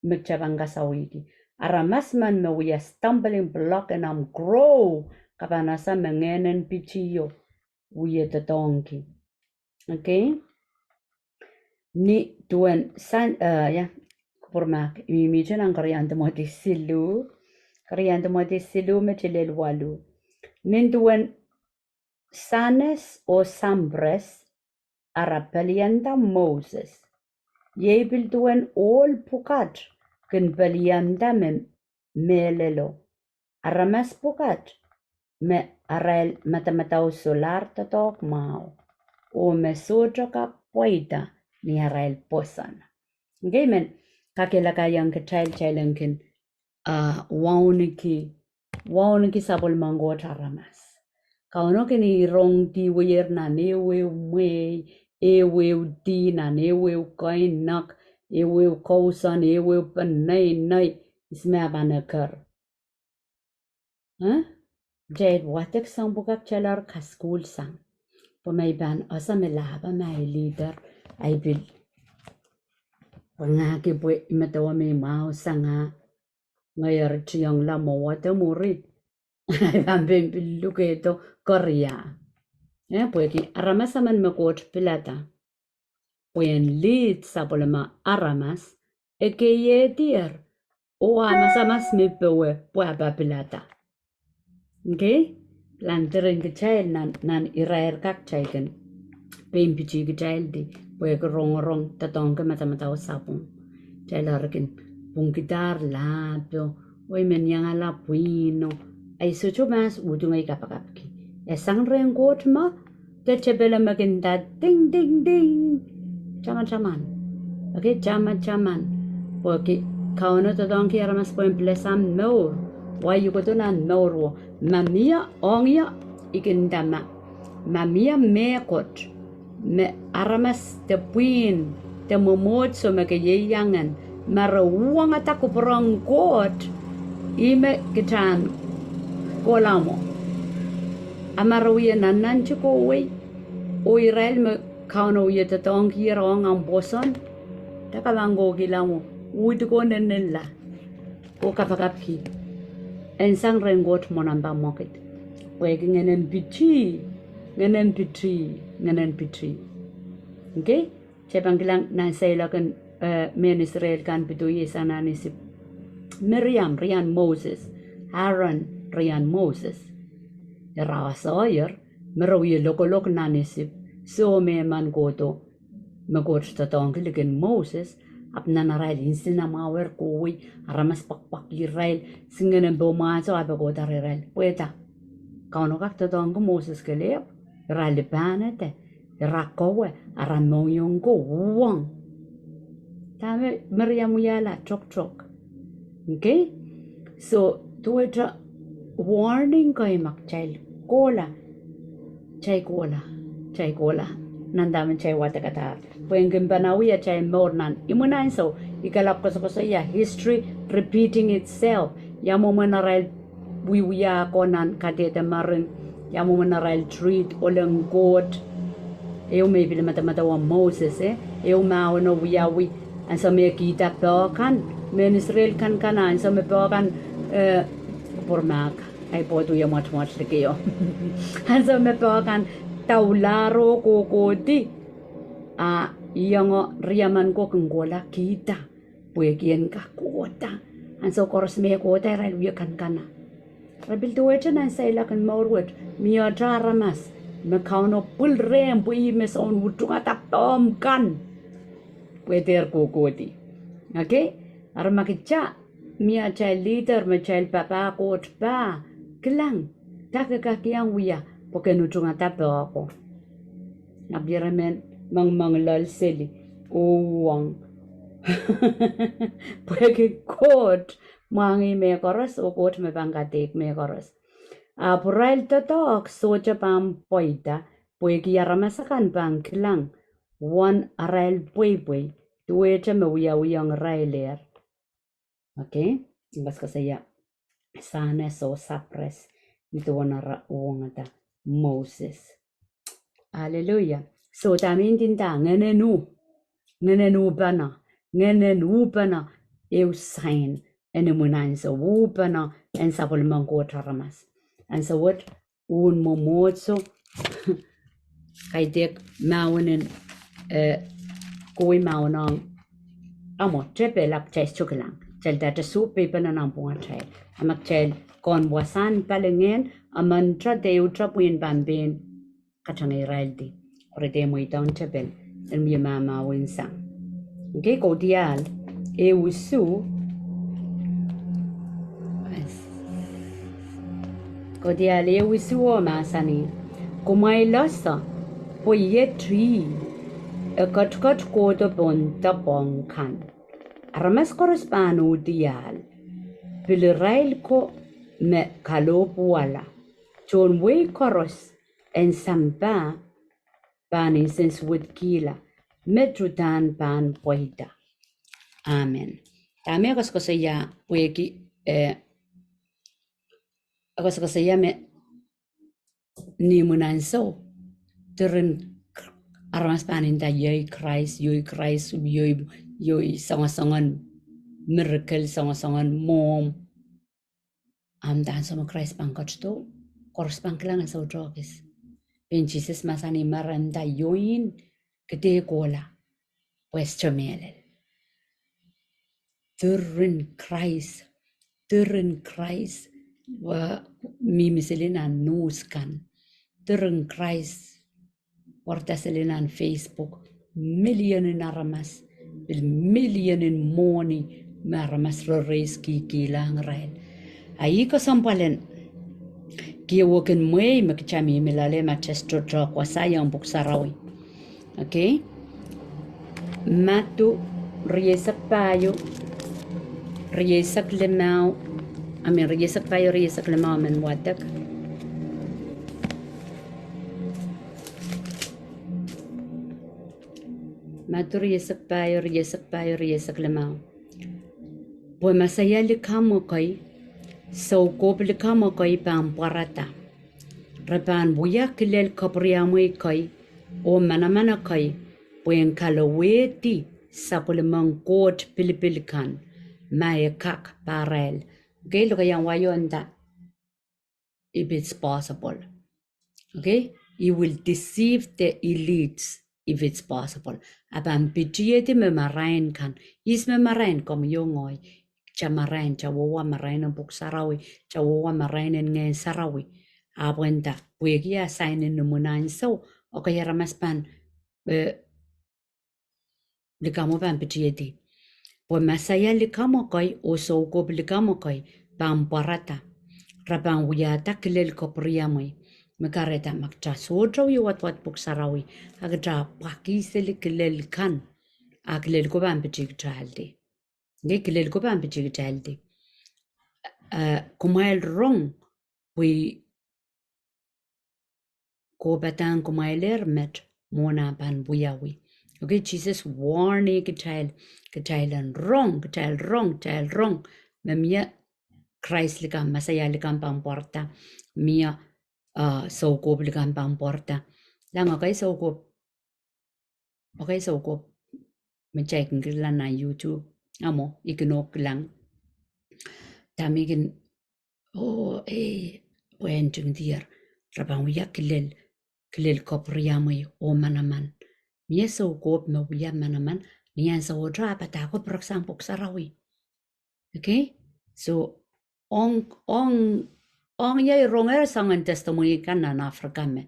me kitail pahn kasawihki. Aramas men me wia stumbling block en omw grow, ke pahn ese me ngehnen pitio wie doadoahngki. Okay? Ni duwen San, eh, ia, kupwurmahk, I mihmihte nan Kerian Timoty siluh, Kerian Timoty siluh me tilel waluh. Nin duwen Sanes oh Sampres, ara pelianda Moses, iei pil duwen ohl pwukat kin pelianda me mehlelo, aramas pwukat me arail madamadau solahr doadoahk mwahu, oh me sohte kak pweida ni arail pwoson. Okay, I men kakehlakaiong kitail, kitail en kin, ah, wauneki, wauneki sapwellimen Koht aramas. Kauno kin rong dihweier nan ehuehu mwehi, ehuehu dih, nan ehuehu keinek, ehuehu kousoan, ehuehu peneinei, ihs me e pahn eker. Eh? Kitail wadek sang pwukat kitail ahr kasukuhl sang. Pwe ma I pahn ese me lahpo ma ahi leader, ahi pil, pwe ngahki pwe I medewe me I mwahu sang ah, ngehi eri tiongla mwo wade mwuri, ahi pahn pein pil lukehdo keria. Eh, pwehki aramas emen me Koht pilada pwe en lead sapwellime aramas, e keiehdier, oh a masamas me powe pwe e pahn pilada. Okay? Pilahndiren kitail nan, nan irair kak kitail kin pein pitih kitaildi, pwehki rongorong doadoahngki madamadau sapwung. Kitail eri kin pwungkidahr lahpo, oh I men iangala pwihno, ahi sohte mahs, udungei kapakapki. E sang rehn Koht me, de tepel me kin nda ding, ding, ding. Tamataman. Okay, tamataman. Pwehki Kauno doadoahngki aramas pwehn pilada nan mour. Wai uhkot nan mour wo. Ma mie ong ie, I kin nda ma, ma mie mehkot me aramas de pwihn de mwomwohdiso me keieiangen, ma re uhwongada kupwuren Koht, ih me kitail en kohla mwo. A ma re wie nannanti kohwei, Oh irail me Kauno wie doadoahngkier ong ahmw pwoson, de kamangohkihla mwo, uhdi ko nennenla, oh kapakapki. En sang rehn Koht mwo nambwa mwekid. Pwehki ngehnen piti, ngehnen piti, ngehnen piti. Okay? Kitail pahn kilang nan seiloak en, eh, mehn Israel kan pedoisang nan Isip. Miriam, rian Moses. Aaron, rian Moses. Ira asoier, me re wie lokolok nan Isip. Soh, me men kohdo, me Koht doadoahngki likin Moses, ahpw nan arail nsenamwahu kohwei, aramas pwakpwakki irail, singenen pwomwahso ahpw e kohdo rehrail. Pwehda, Kauno kak doadoahngki Moses kelehpw, ira lipahnehde, ira kowe, ara mohngiong ko uhwong. Dahme Miriam wiahla, toktok. Okay? So, duwehte warning kei me kitail kohla, kitail kohla, kitail kohla. Nan dahme kitail wadekadahr. Pwe e kin pahn wia atail mour nan imwin ansou, I kalap koasokoasoia history repeating itself. Ia mwomwen arail wiewia ko nan kadehde mering, ia mwomwen arail treat oleng Koht. Ehu me I pil medemedewe Moses, eh? Ehu mahweno wiawi, ansou me kihda peh kan, mehn Israel kan kan, ansou me peh kan, eh, pwurmahk, ahi pwoud wie mwoatmwoat likio. Ansou me peh kan daulahr oh kohkohdi, a iang riemen ko kin kohla kihda, pwehki en kak kohda. Ansou koaros me kohda irail wie kankana. Re pil duwehte nan seiloak en mour wet, mie aramas me Kauno pwil rehmw pwe ih me soun utungada pehmw kan. Pwe dehr kohkohdi. Okay? Eri ma kitail mie atail leader me kitail papah Koht pah, kilang, dahme ke kak iang wia, pwe ken utungada peh ko. Ahpw ire men mengmeng loal seli, oh uhwong. Pwehki Koht mwahngih mehkoaros, oh Koht me pahn kadeik mehkoaros. Ahpw irail doadoahk sohte pahn pweida, pwehki aramas akan pahn kilang, wen arail pweipwei, duwehte me wiawihong irailehr. Okay? Koasokoasoia, sahne soh sapwres, ni duwen ara uhwongada Moses. Hallelujah. So, dahme I ndinda, ngehnen uh, ngehnen uhpene, ngehnen uhpene, ehu sign en imwin ansou, uhpene en sapwellimen Koht aramas. Ansou wet, uwen mwomwohdiso, kaidehk mahwenen, eh, kohwei mahwenen, a mwo, tepel ahpw kitail sohte kilang. Kitail dahte sohpeipene nanpwungatail. A ma kitail kin wasahn palingehn, a manta de ehute pwihn pahn pein katengei iraildi. Eri de mweidohng tepel, en mie mahmahwen sang. Okay, Kaudiahl ehu isuh, Kaudiahl ehu isuh oh mahsanih, kumwail ese, pwe iet ih, e ketiket kohdo pohn depwong kan. Aramas koaros pahn uhdiahl, pil irail ko me kalohpwuwala, tohn wehi koaros en sampah pahn nsensuwedkihla, met uhdahn pahn pweida. Amen. Dahme koasokoasoia pwehki, eh, koasokoasoia me ni imwin ansou, diren k-, aramas pahn nda iei Krais, iei Krais, iei, iei soangosoangen miracle, soangosoangen mwohmw. Ahpw ansou me Krais pahn ketido, koaros pahn kilang e sohte ekis. Pein Sises mahsanih ma re nda ioin, ke dehr kohla, pwe e sohte mehlel. Diren Krais, diren Krais, wa mihmi seli nan news kan. Diren Krais, warda seli nan Facebook, milionen aramas, pil milionen mwohni me aramas rerehs kihkihlahng irail. A ih kesempwalen kihwekin mwehi me kitail mihmi loale ma kitail sohte tohtohk wasa iong Pwuhk Sarawi. Okay. Madiu rieisek pahieu, rieisek limau, I mean, rieisek pahieu, rieisek limau, men wadek. Madiu rieisek pahieu, rieisek pahieu, rieisek limau. Pwe masaia likamw ekei, soukohp likamw ekei pahn pwarada. Re pahn wia kilel kapwuriamwei kei, oh manaman ekei, pwehn kalowehdi sapwellimen Koht pilipil kan, ma e kak pahrail. Okay, lokaia wai o nda, if it's possible. Okay, he will deceive the elites if it's possible. A pahn pitihedi me marain kan. Ihs me marain? Komwi oh ngehi. Kitail marain, kitail wehwe marain en Pwuhk Sarawi, kitail wehwe marain en Ngehn Sarawi. Ahpw e nda, pwehki a sainen ni mwuhnahn sou, okay, aramas pahn, eh, likamw pahn pitihedi. Pwe Mesaia likamw ekei oh soukohp likamw ekei pahn pwarada. Re pahn wiahda kilel kapwuriamwei. Me kahrehda ma kitail sohte wie wadawad Pwuhk Sarawi, a kitail pwakih seli kilel kan, a kilel ko pahn pitih kitaildi. Nge kilel ko pahn pitih kitaildi. Eh, kumwail rong pwe kohpadahn kumwailehr met mwohn ah pahn wiawi. Okay, Sises warn-i kitail, kitail en rong, kitail rong, kitail rong me mie Krais likamw, Mesaia likamw pahn pwarada, mie, uh, soukohp likamw pahn pwarada. Lang okay, soukohp, okay, soukohp me kitail kin kilang nan YouTube, a mwo I kin oh kilang. Dahme I kin, oh, eh, pwe e ntingdier, re pahn wia kilel, kilel kapwuriamwei oh manaman. Mie soukohp me wia manaman, ni ansou sohte ah padahk oh pwurehng sang Pwuhk Sarawi. Okay? So, ong, ong, ong ia I rongehr soangen testimony kan nan Africa me,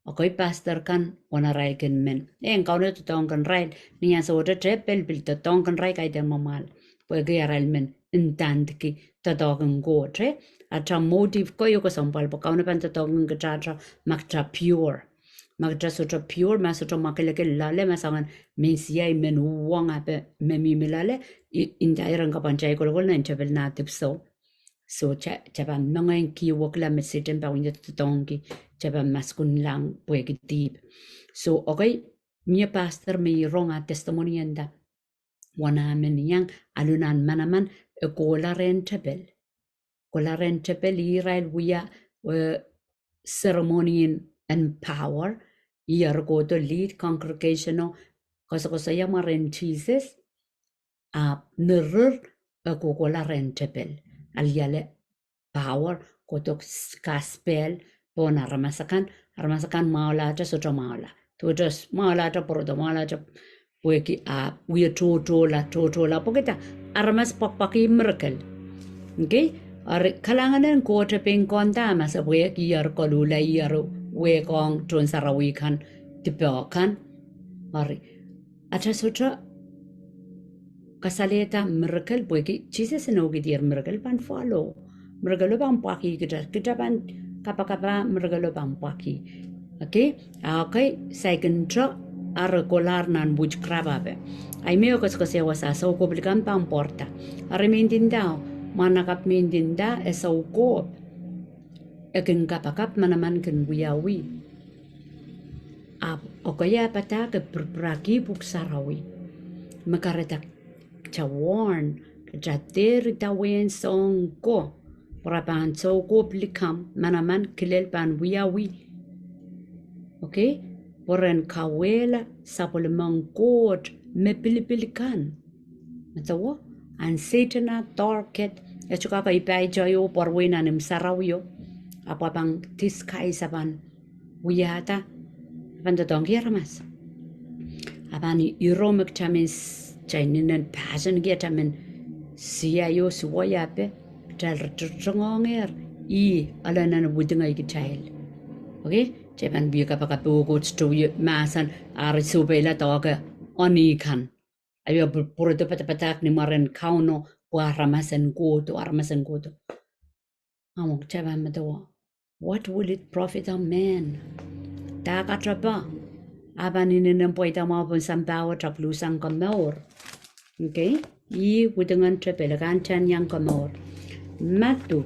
okay, pastor kan, wen arail kin men, eh, Kauno doadoahngkin irail, ni ansou sohte tepel pil doadoahngkin irail kaidehn mwamwahl. Pwehki arail men ndandki doadoahk en Koht, eh? Atail motive ko ieu kesempwal pwe Kauno pahn doadoahngkin kitail ma kitail pure. Ma kitail sohte pure, ma sohte mwakelekel loale, ma soangen Mesaia men uhwong ape me mihmi loale, I, I nda iren kapwatail kolokol nan tepel nah dipwisou. So, kitail, kitail pahn mengei kihwekla me Sehdan pahn wia doadoahngki, kitail pahn maskun lahng pwehki dihp. So, okay, mie pastor me I rong ah testimony e nda, wen ah men iang, alu nan manaman, e kohla rehn tepel. Kohla rehn tepel, irail wia, eh, ceremony en power, irail kohdo lead congregation o koasokoasoia mwaren Sises, ahpw nirir e kohkohla rehn tepel. Aliale power, kohdo gospel pohn aramas akan, aramas akan mwahulahte sohte mwahula. Duwehte mwahulahte pwurodo, mwahulahte pwehki ahpw wie tohtohla, tohtohla pwehkihda aramas pwakpwakih miracle. Okay? Eri kalahngan en Koht e pein konda aramas pwehki irail koluhla, irail wehkohng tohn sarawi kan dipe kan. Eri atail sohte kasalehda miracle pwehki Sises inoukihdier miracle pahn follow. Miracle o pahn pwakih kitail, kitail pahn kapakap, miracle o pahn pwakih. Okay? A okay, saikinte irail kolahr nan witchcraft ape. Ahi me e koasokoasoia wasa soukohp likamw pahn pwarada. Eri me ndinda, mwahnakapw me ndinda e soukohp, e kin kapakap manaman kin wiawi. Ahpw okay, e padahk e pirpiraki Pwuhk Sarawi. Me kahrehda kitail warn, kitail dehr idawehn soahng ko, pwe re pahn soukohp likamw manaman kilel pahn wiawi. Okay? Pwe ren kauwehla sapwellimen Koht me pilipil kan. Medewe, ahn Sehdan ah target, e sohte kak ipa ito io pwarwei nan imw sarawio, ahpw e pahn disguise, e pahn wiahda, e pahn doadoahngki aramas. E pahn iro me kitail men, kitail inenen passion ki atail men sia io suwai ape, kitail rongorongiehr ih ale nan widingei kitail. Okay? Kitail pahn wie kapakap oh Koht sohte wie mahsen, ari sohpeila doahke oni kan. Ahi pwurodo padapadahk ni mwaren Kauno pwe aramas en Koht, aramas en Koht. Ahmw kitail pahn medewe, what will it profit a man? Dahkot atail pahn, a pahn inenen pweida mwahu pohn sampah wet ahpw luhsang komour. Okay? Ih widingen tepel, e kin taniang komour. Madiu.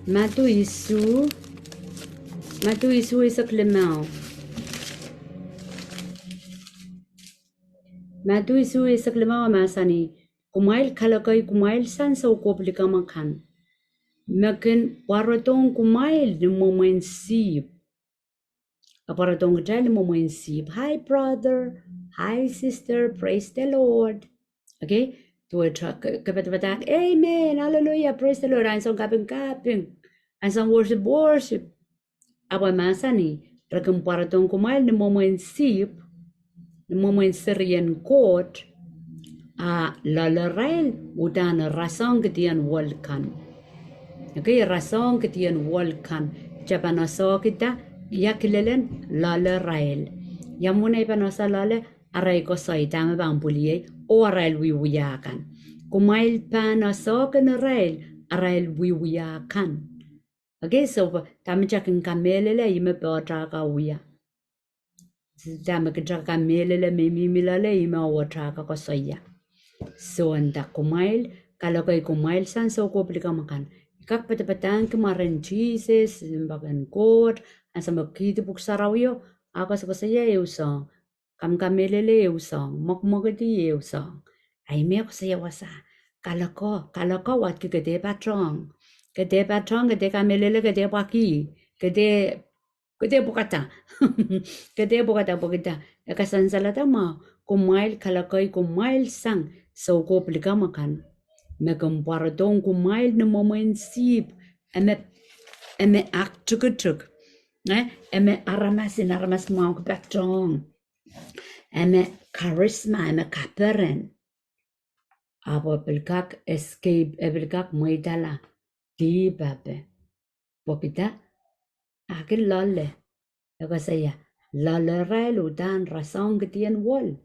Madiu isuh, Madiu isuh eisek limau. Madiu isuh eisek limau e mahsanih, kumwail kalokei kumwail sang soukohp likamw akan, me kin pwarodohng kumwail ni mwomwen sihpw. E pwarodohng kitail ni mwomwen sihpw. Hi, brother. Hi, sister. Praise the Lord. Okay? Duwehte ke, ke padapadahk, amen, hallelujah, praise the Lord. Ansou kaping kaping. Ansou worship, worship. Ahpw e mahsanih, re kin pwarodohng kumwail ni mwomwen sihpw, ni mwomwen serien Koht, a loalerail uhdahn rasehng kidien wol kan. Okay, rasehng kidien wol kan. Kitail pahn esehkihda, ia kilelen? Loalerail. Ia mwomwen ei pahn ese loale? Arail koasoi, dahme pahn pwiliei, oh arail wiewia kan. Kumwail pahn esehkin irail arail wiewia kan. Okay, so, dahme kitail kin kamehlele, ih me pahn kitail kawia. Dahme kitail kamehlele me mihmi loale, ih me kitail koasoia. So, nda kumwail, kalokei kumwail sang soukohp likamw akan. I kak padapadahngki mwaren Sises, limpoak en Koht, ansou me kihdi Pwuhk Sarawio, a koasokoasoia ehu soahng. Komw kamehlele ehu soahng, mwekmwekidi ehu soahng. Ahi me koasoia wasa, kaloko, kaloko wadki ke dehr patohng. Ke dehr patohng, ke dehr kamehlele, ke dehr pwakih, ke dehr, ke dehr pwukada. Ke dehr pwukada pwehki dah? E kasansalada mwahu, kumwail kalokei kumwail sang soukohp likamw akan. Me kin pwarodohng kumwail ni mwomwen sihpw, e me, e me aktikitik. Eh, e me aramas en aramas mwahu ki patohng. E me charisma, e me kaperen. Ahpw e pil kak escape, e pil kak mweidala dihp ape. Pwehki dah? A kin loale. E koasoia, loalerail uhdahn rasehng kidien wol.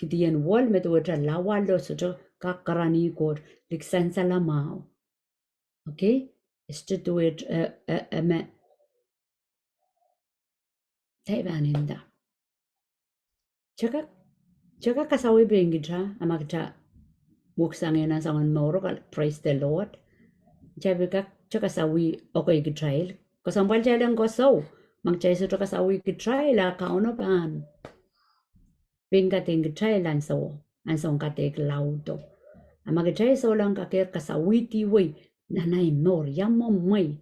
Kidien wol me duwehte lawalo, sohte kak karanih Koht, likisansal mwahu. Okay? E sohte duwehte, eh, eh, eh, me Dahme I pahn nda? Kitail kak, kitail kak kasawih pein kitail, a ma kitail wuk sang nan soangen mour o, praise the Lord. Kitail pil kak, kitail kasawih okei kitail. Kesempwal kitail en koasoi, ma kitail sohte kasawih kitail, a Kauno pahn pein kadeik kitail ansou, ansoun kadeik laudo. A ma kitail sohla kakehr kasawihdi wei, nan ei mour, ia mwomwen.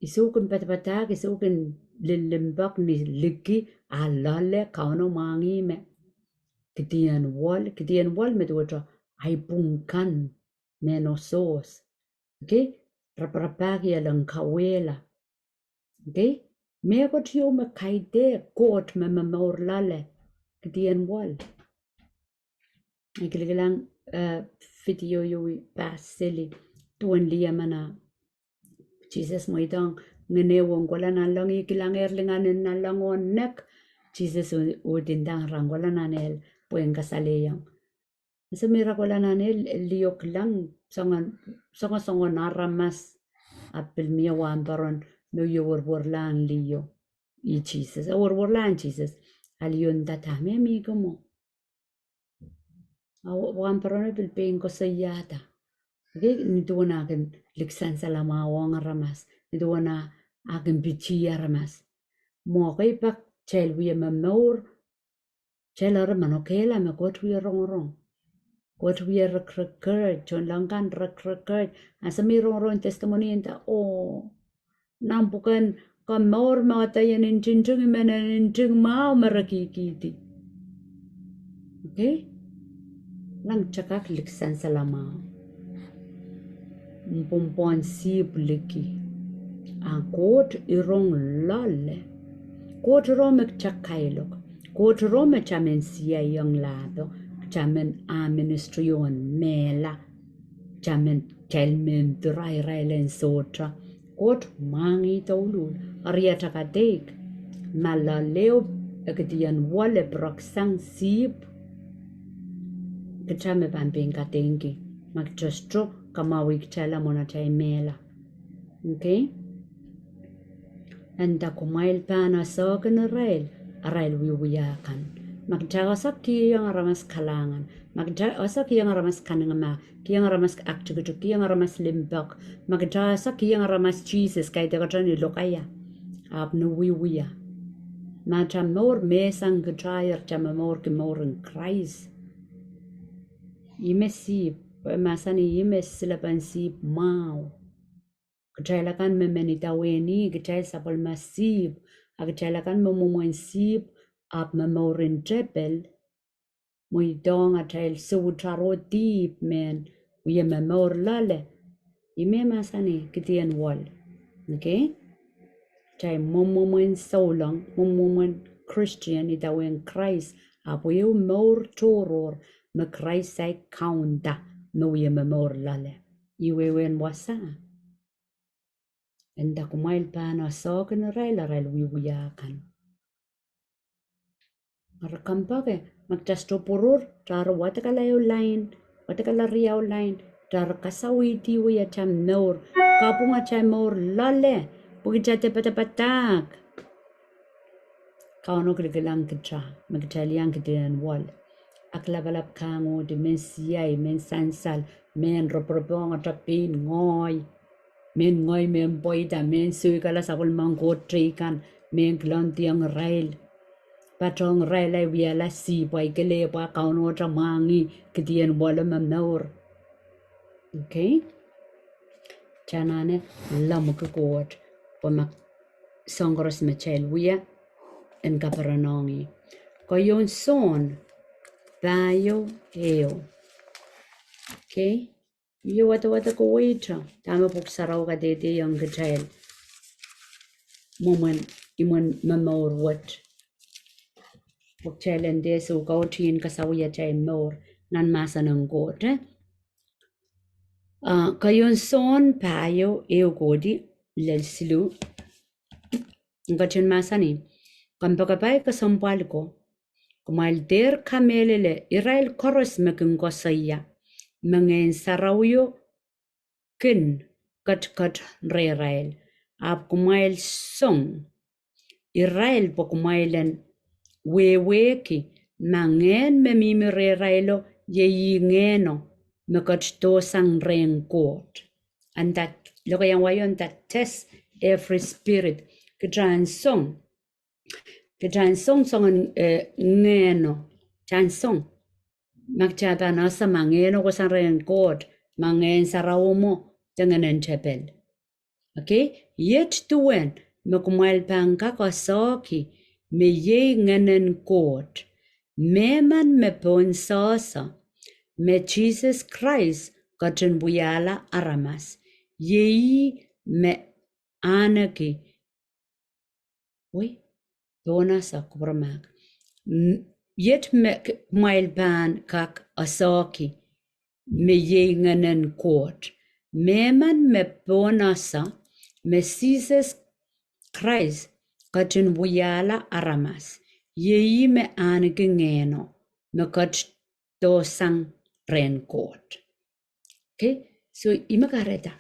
I sou kin padapadahk, i sou kin limpoak ni liki, a loale, Kauno mwahngih me kidien wol, kidien wol me duwehte ahi pwung kan, mehn source. Okay? Raparapahki, e lel kauwehla. Okay? Mehkot ieu me kaidehk Koht me momour loale, kidien wol. I kilikilang, eh, video ieu I pahn seli, duwen lih emen a Sises mweidohng ngehn ehu en kohla nanleng, e kilangehr lingan en nanleng oh nek. Sises u-, uhdi ndahng rahn kohla nan ehl pwehn kasalehiong. Ansou me ira kohla nan ehl, e liokilang, songen, songen, songen aramas, a pil mie wahnpoaron me wie werwerlahng liho. Ih Sises, e werwerlahng Sises. A liho nda, dahme mihmi kumwo? A wa-, wahnpoaron pil pein koasoiahda. Okay, nin duwen a kin likisansal mwahu ong aramas, nin duwen a kin pitih aramas. Mwo kei pak kitail wie momour, kitail eri manokehla me Koht wie rongorong. Koht wie rekrek, tohnleng kan rekrek. Ansou me I rongorong testimony nda, oh, nan pwuken komour me ede ien ntingting, I men ntingting mwahu me re kihkihdi. Okay? Lang kitail kak likisansal mwahu. Mpwomwpwon sihpw liki. A Koht irong loale. Koht irong me kitail kailok. Koht irong me kitail men siaiong lahpo. Kitail men a ministry en mehla. Kitail men, kitail men dirairail en sohte. Koht mwahngih douluhl, eri atail kadeik. Ma loale o, e kidien wol e pirek sang sihpw. Kitail me pahn pein kadeik. Ma kitail sohte kamwahwih kitail mwo nan atail mehla. Okay? E nda kumwail pahn esehkin irail, arail wiewia kan. Ma kitail ese kihong aramas kalahngan, ma kitail ese kihong aramas kanengamah, kihong aramas aktikitik, kihong aramas limpoak, ma kitail ese kihong aramas Sises, kaidehkte ni lokaia, ahpw ni wiewia. Ma atail mour mehsang kitail, atail momourki mour en Krais. Ih me sihpw, e mahsanih ih me silepen sihpw mwahu. Kitail akan me men idawehn ih, kitail sapwellime sihpw, A kitail akan me mwomwen sihpw ahpw momourin tepel, mweidohng atail soutaro dihp mehn wie momour loale. Ih me mahsanih kidien wol. Okay? Kitail mwomwen souleng, mwomwen Christian, idawehn Krais, ahpw ehu mour tohrohr me Krais saik kaunda me wie momour loale. Ih wehwehn wasa. Nda kumwail pahn asohkin irail arail wiewia kan. Ara kompoake, ma kitail sohte pwurur, kitail wadekala ehu lain, wadekala riau lain, kitail kasawihdi wie atail mour, kapwung atail mour loale, pwe kitail de padapadahk. Kauno kilikilang kitail, me kitail iang kidien wol. Aklapalap, kangohdi, mehn siai, mehn sansal, mehn roporop ong atail pein ngehi, mehn ngehi, mehn pweida, mehn soikala sapwellimen Koht teikan, mehn kilangdiong irail, patohng irail ahi wiahla sihpw, ahi kelehpw, a Kauno atail mwahngih kidien wol me mour. Okay? Kitail anahne lemmwiki Koht, pwe ma soahng koaros me kitail wia, en kaperen ong ih. Keieun Sohn, pahieu, ehu. Okay? Ie wadawad kaweid, dahme Pwuhk Sarawi kadehdeiong kitail. Mwomwen, imwen momour wet. Pwe kitail en dehr soukautih en kasawih atail mour, nan mahsen en Koht, eh? Ah, Keieun Sohn pahieu, ehu kohdi lel siluh. Ketin mahsanih, kompoakepahi kesempwal ko, kumwail dehr kamehlele irail koaros me kin koasoia, me Ngehn Sarawio kin ketiket rehrail. Ahpw kumwail song irail pwe kumwail en wehwehki ma ngehn me mihmi rehrailo iei ih ngehno me ketidohsang rehn Koht. And that, lokaiahn wai o, and that test every spirit. Kitail en song, kitail en song soangen, eh, ngehno. Kitail en song. Ma kitail pahn ese ma ngehno kohsang rehn Koht, ma Ngehn Sarawio mwo, de ngehnen tepel. Okay? Iet duwen me kumwail pahn kak koasoiki me iei ngehnen Koht, mehmen me pohn sehse, me Sises Krais ketin wiahla aramas, iei me ahneki, wei, pohn ese, kupwuramahk. M-, iet me k-, kumwail pahn kak koasoiki me iei ngehnen Koht, mehmen me pohn ese, me Sises Krais ketin wiahla aramas, iei me ahneki ngehno me ketidohsang rehn Koht. Okay, so ih me kahrehda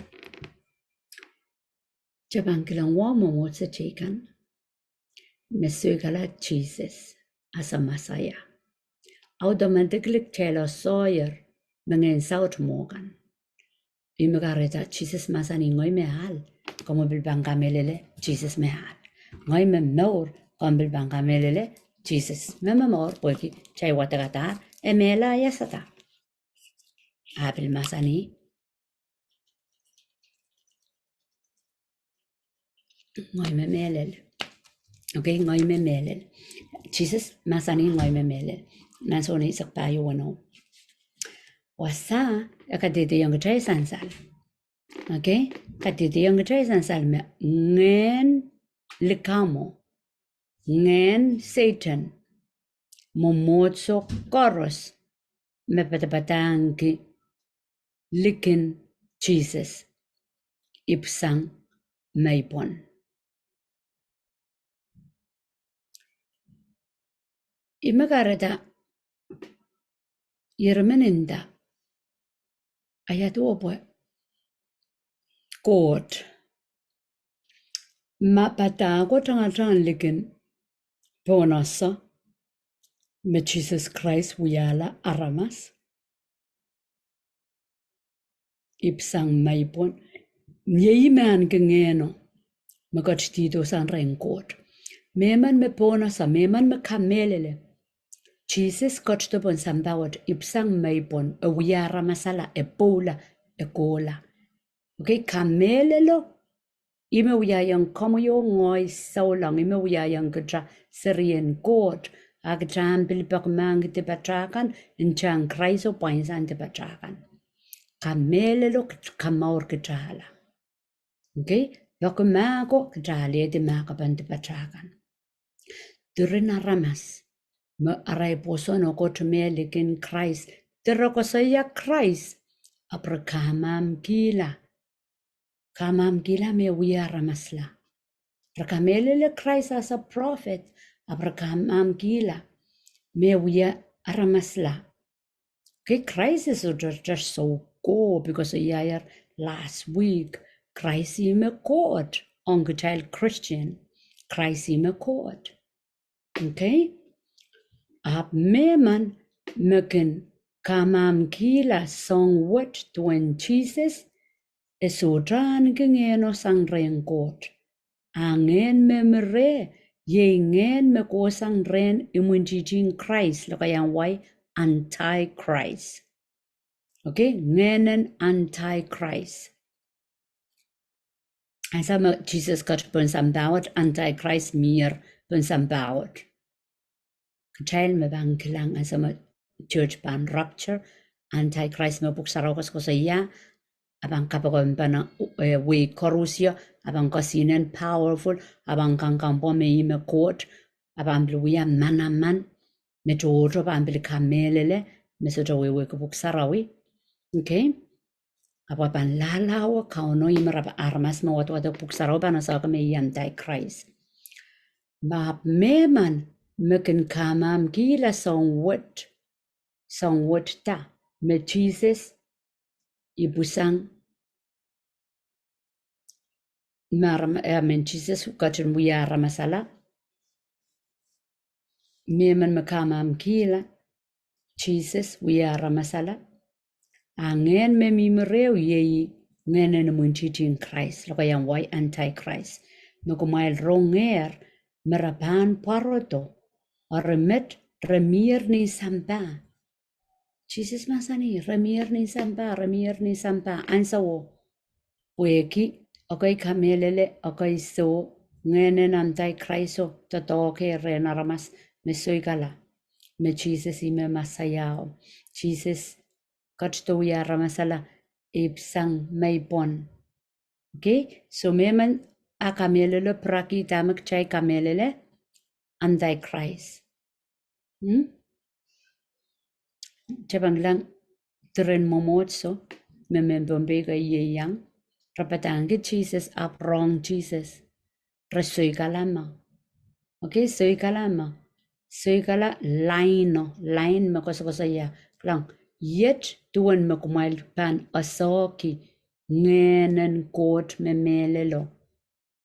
kitail pahn kilang wah mwomwohdiso teikan me soikala Sises as Mesaia. Automatically kitail sohte me ngehn saut mwo kan. Ih me kahrehda Sises mahsanih, ngehi me ahl, komw pil pahn kamehlele Sises me ahl. Ngehi me mour, komw pil pahn kamehlele Sises me momour, pwehki kitail wadekadahr, e mehla, iasada. A pil mahsanih, ngehi me mehlel. Okay, ngehi me mehlel. Sises mahsanih ngehi me mehlel. Nan Sohn eisek pahieu weneu. Wasa e kadehdehiong kitail sansal. Okay, kadehdehiong kitail sansal me ngehn likamwo, ngehn Sehdan, mwomwohdiso koaros me padapadahngki likin Sises ipwisang meipwon. Ih me kahrehda irail men nda, a ia duwe pwe Koht, ma padahko tangatang likin pohn ese me Sises Krais wiahla aramas ipwisang meipwon, iei me ahneki ngehno me ketidihdohsang rehn Koht. Mehmen me pohn ese, mehmen me kamehlele Sises ketido pohn sampah wet ipwisang meipwon, e wia aramasala, e pwoula, e kohla. Okay, kamehlelo Ih me wiahiong komwi oh ngehi souleng, ih me wiahiong kita serien Koht. A kita ahpw pil peki mahkpen dipatail kan, ntahn Krais oh pwain sang dipatail kan. Kamehlelo kit-, kamour kitailla. Okay? Peki mahk oh kitail alehdi mahkpen dipatail kan. Diren aramas me arail pwoson oh koht me likin Krais, dire koasoia Krais, ahpw re kamamkihla. Kamamkihla me wia aramasla. Re kamehlele Krais as a prophet, ahpw re kamamkihla me wia aramasla. Okay, Krais e sohte, sohte soukohp, because I koasoiaier last week, Krais ih me Koht, ong kitail Christian, Krais ih me Koht. Okay? Ahpw mehmen me kin kamamkihla soahng wet duwen Sises, e sohte ahneki ngehno sang rehn Koht. A ngehn me mi reh, iei ngehn me kohsang rehn imwintihtin Krais, lokaiahn wai antichrist. Okay, ngehnen antichrist. Ansou me Sises ket pohn sampah wet, antichrist mier pohn sampah wet. Kitail me pahn kilang ansou me church pahn rapture, antichrist me Pwuhk Sarawi koasokoasoia, a pahn kapokon pahn, eh, wei koaros ie, a pahn kesihnen powerful, a pahn kangkang pwe me ih me Koht, a pahn pil wia manaman, me tohto pahn pil kamehlele me sohte wehwehki Pwuhk Sarawi. Okay? Ahpw a pahn lahlahwe Kauno, ih me rap-, aramas me wadwadek Pwuhk Sarawi pahn esehki me ih antichrist. Ahpw mehmen me kin kamamkihla soahng wet, soahng wet da, me Sises ipwisang, me aram-, eh, me Sises ketin wia aramasala. Mehmen me kamamkihla Sises wia aramasala, a ngehn me mihmi reh iei ngehnen imwintihtin Krais, lokaiahn wai antichrist, me kumwail rongehr me re pahn pwarodo, eri met re mier ni sampah. Sises mahsanih, re mier ni sampah, re mier ni sampah, ansouo. Pwehki, okay, kamehlele, okay, soh, ngehnen antichrist o doadoahk rehn aramas me soikala me Sises ih me Mesaiao. Sises ketido wia aramasala ipwisang meipwon. Okay, so mehmen a kamehlele piraki dahme kitail kamehlele, antichrist. Hmm? Tapang lang diren mwomwohdiso, me mehn Pohnpei keieiang, re padahngki Sises ahpw rong Sises. Re soikala ma. Okay, soikala ma. Soikala laino, lain me koasokoasoia. Kilang, iet duwen me kumwail pahn esehki ngehnen Koht me mehlelo.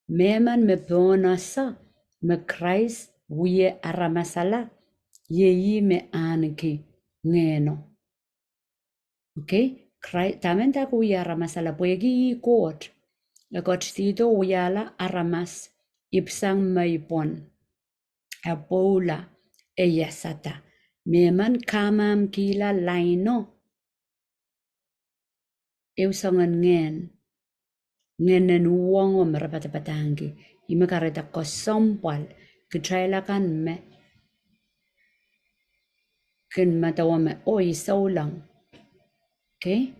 Mehmen me pohn ese me Krais wie aramasala, iei ih me ahneki ngehno. Okay, Krai-, dahme ndahki wie aramasala, pwehki ih Koht. E ketidihdo wiahla aramas ipwisang meipwon. E pwoula, e iasada. Mehmen kamamkihla laino. Ehu soangen ngehn, ngehnen uhwong o me re padapadahngki. Ih me kahrehda kesempwal, kitail akan me kin medewe me, oh, I souleng. Okay?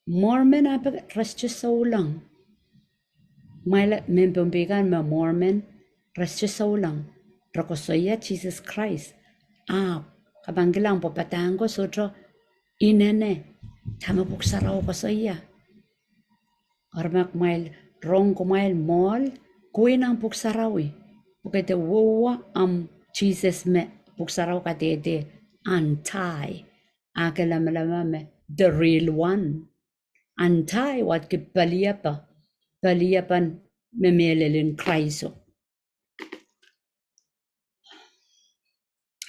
Mormon ahpw re sohte souleng. Kumwail mehn Pohnpei kan me Mormon, re sohte souleng. Re koasoia Sises Krais. Ahpw, ke pahn kilang pwe padahk ko sohte inene dahme Pwuhk Sarawi koasoia. Eri ma kumwail rong kumwail mwoahl, kohwei nan Pwuhk Sarawi. Pwehki de wehwe ahmw Sises me Pwuhk Sarawi kadehde anti. Ahke lamalam me the real one. Anti wadki peliepe, peliepen me mehlel en Krais o.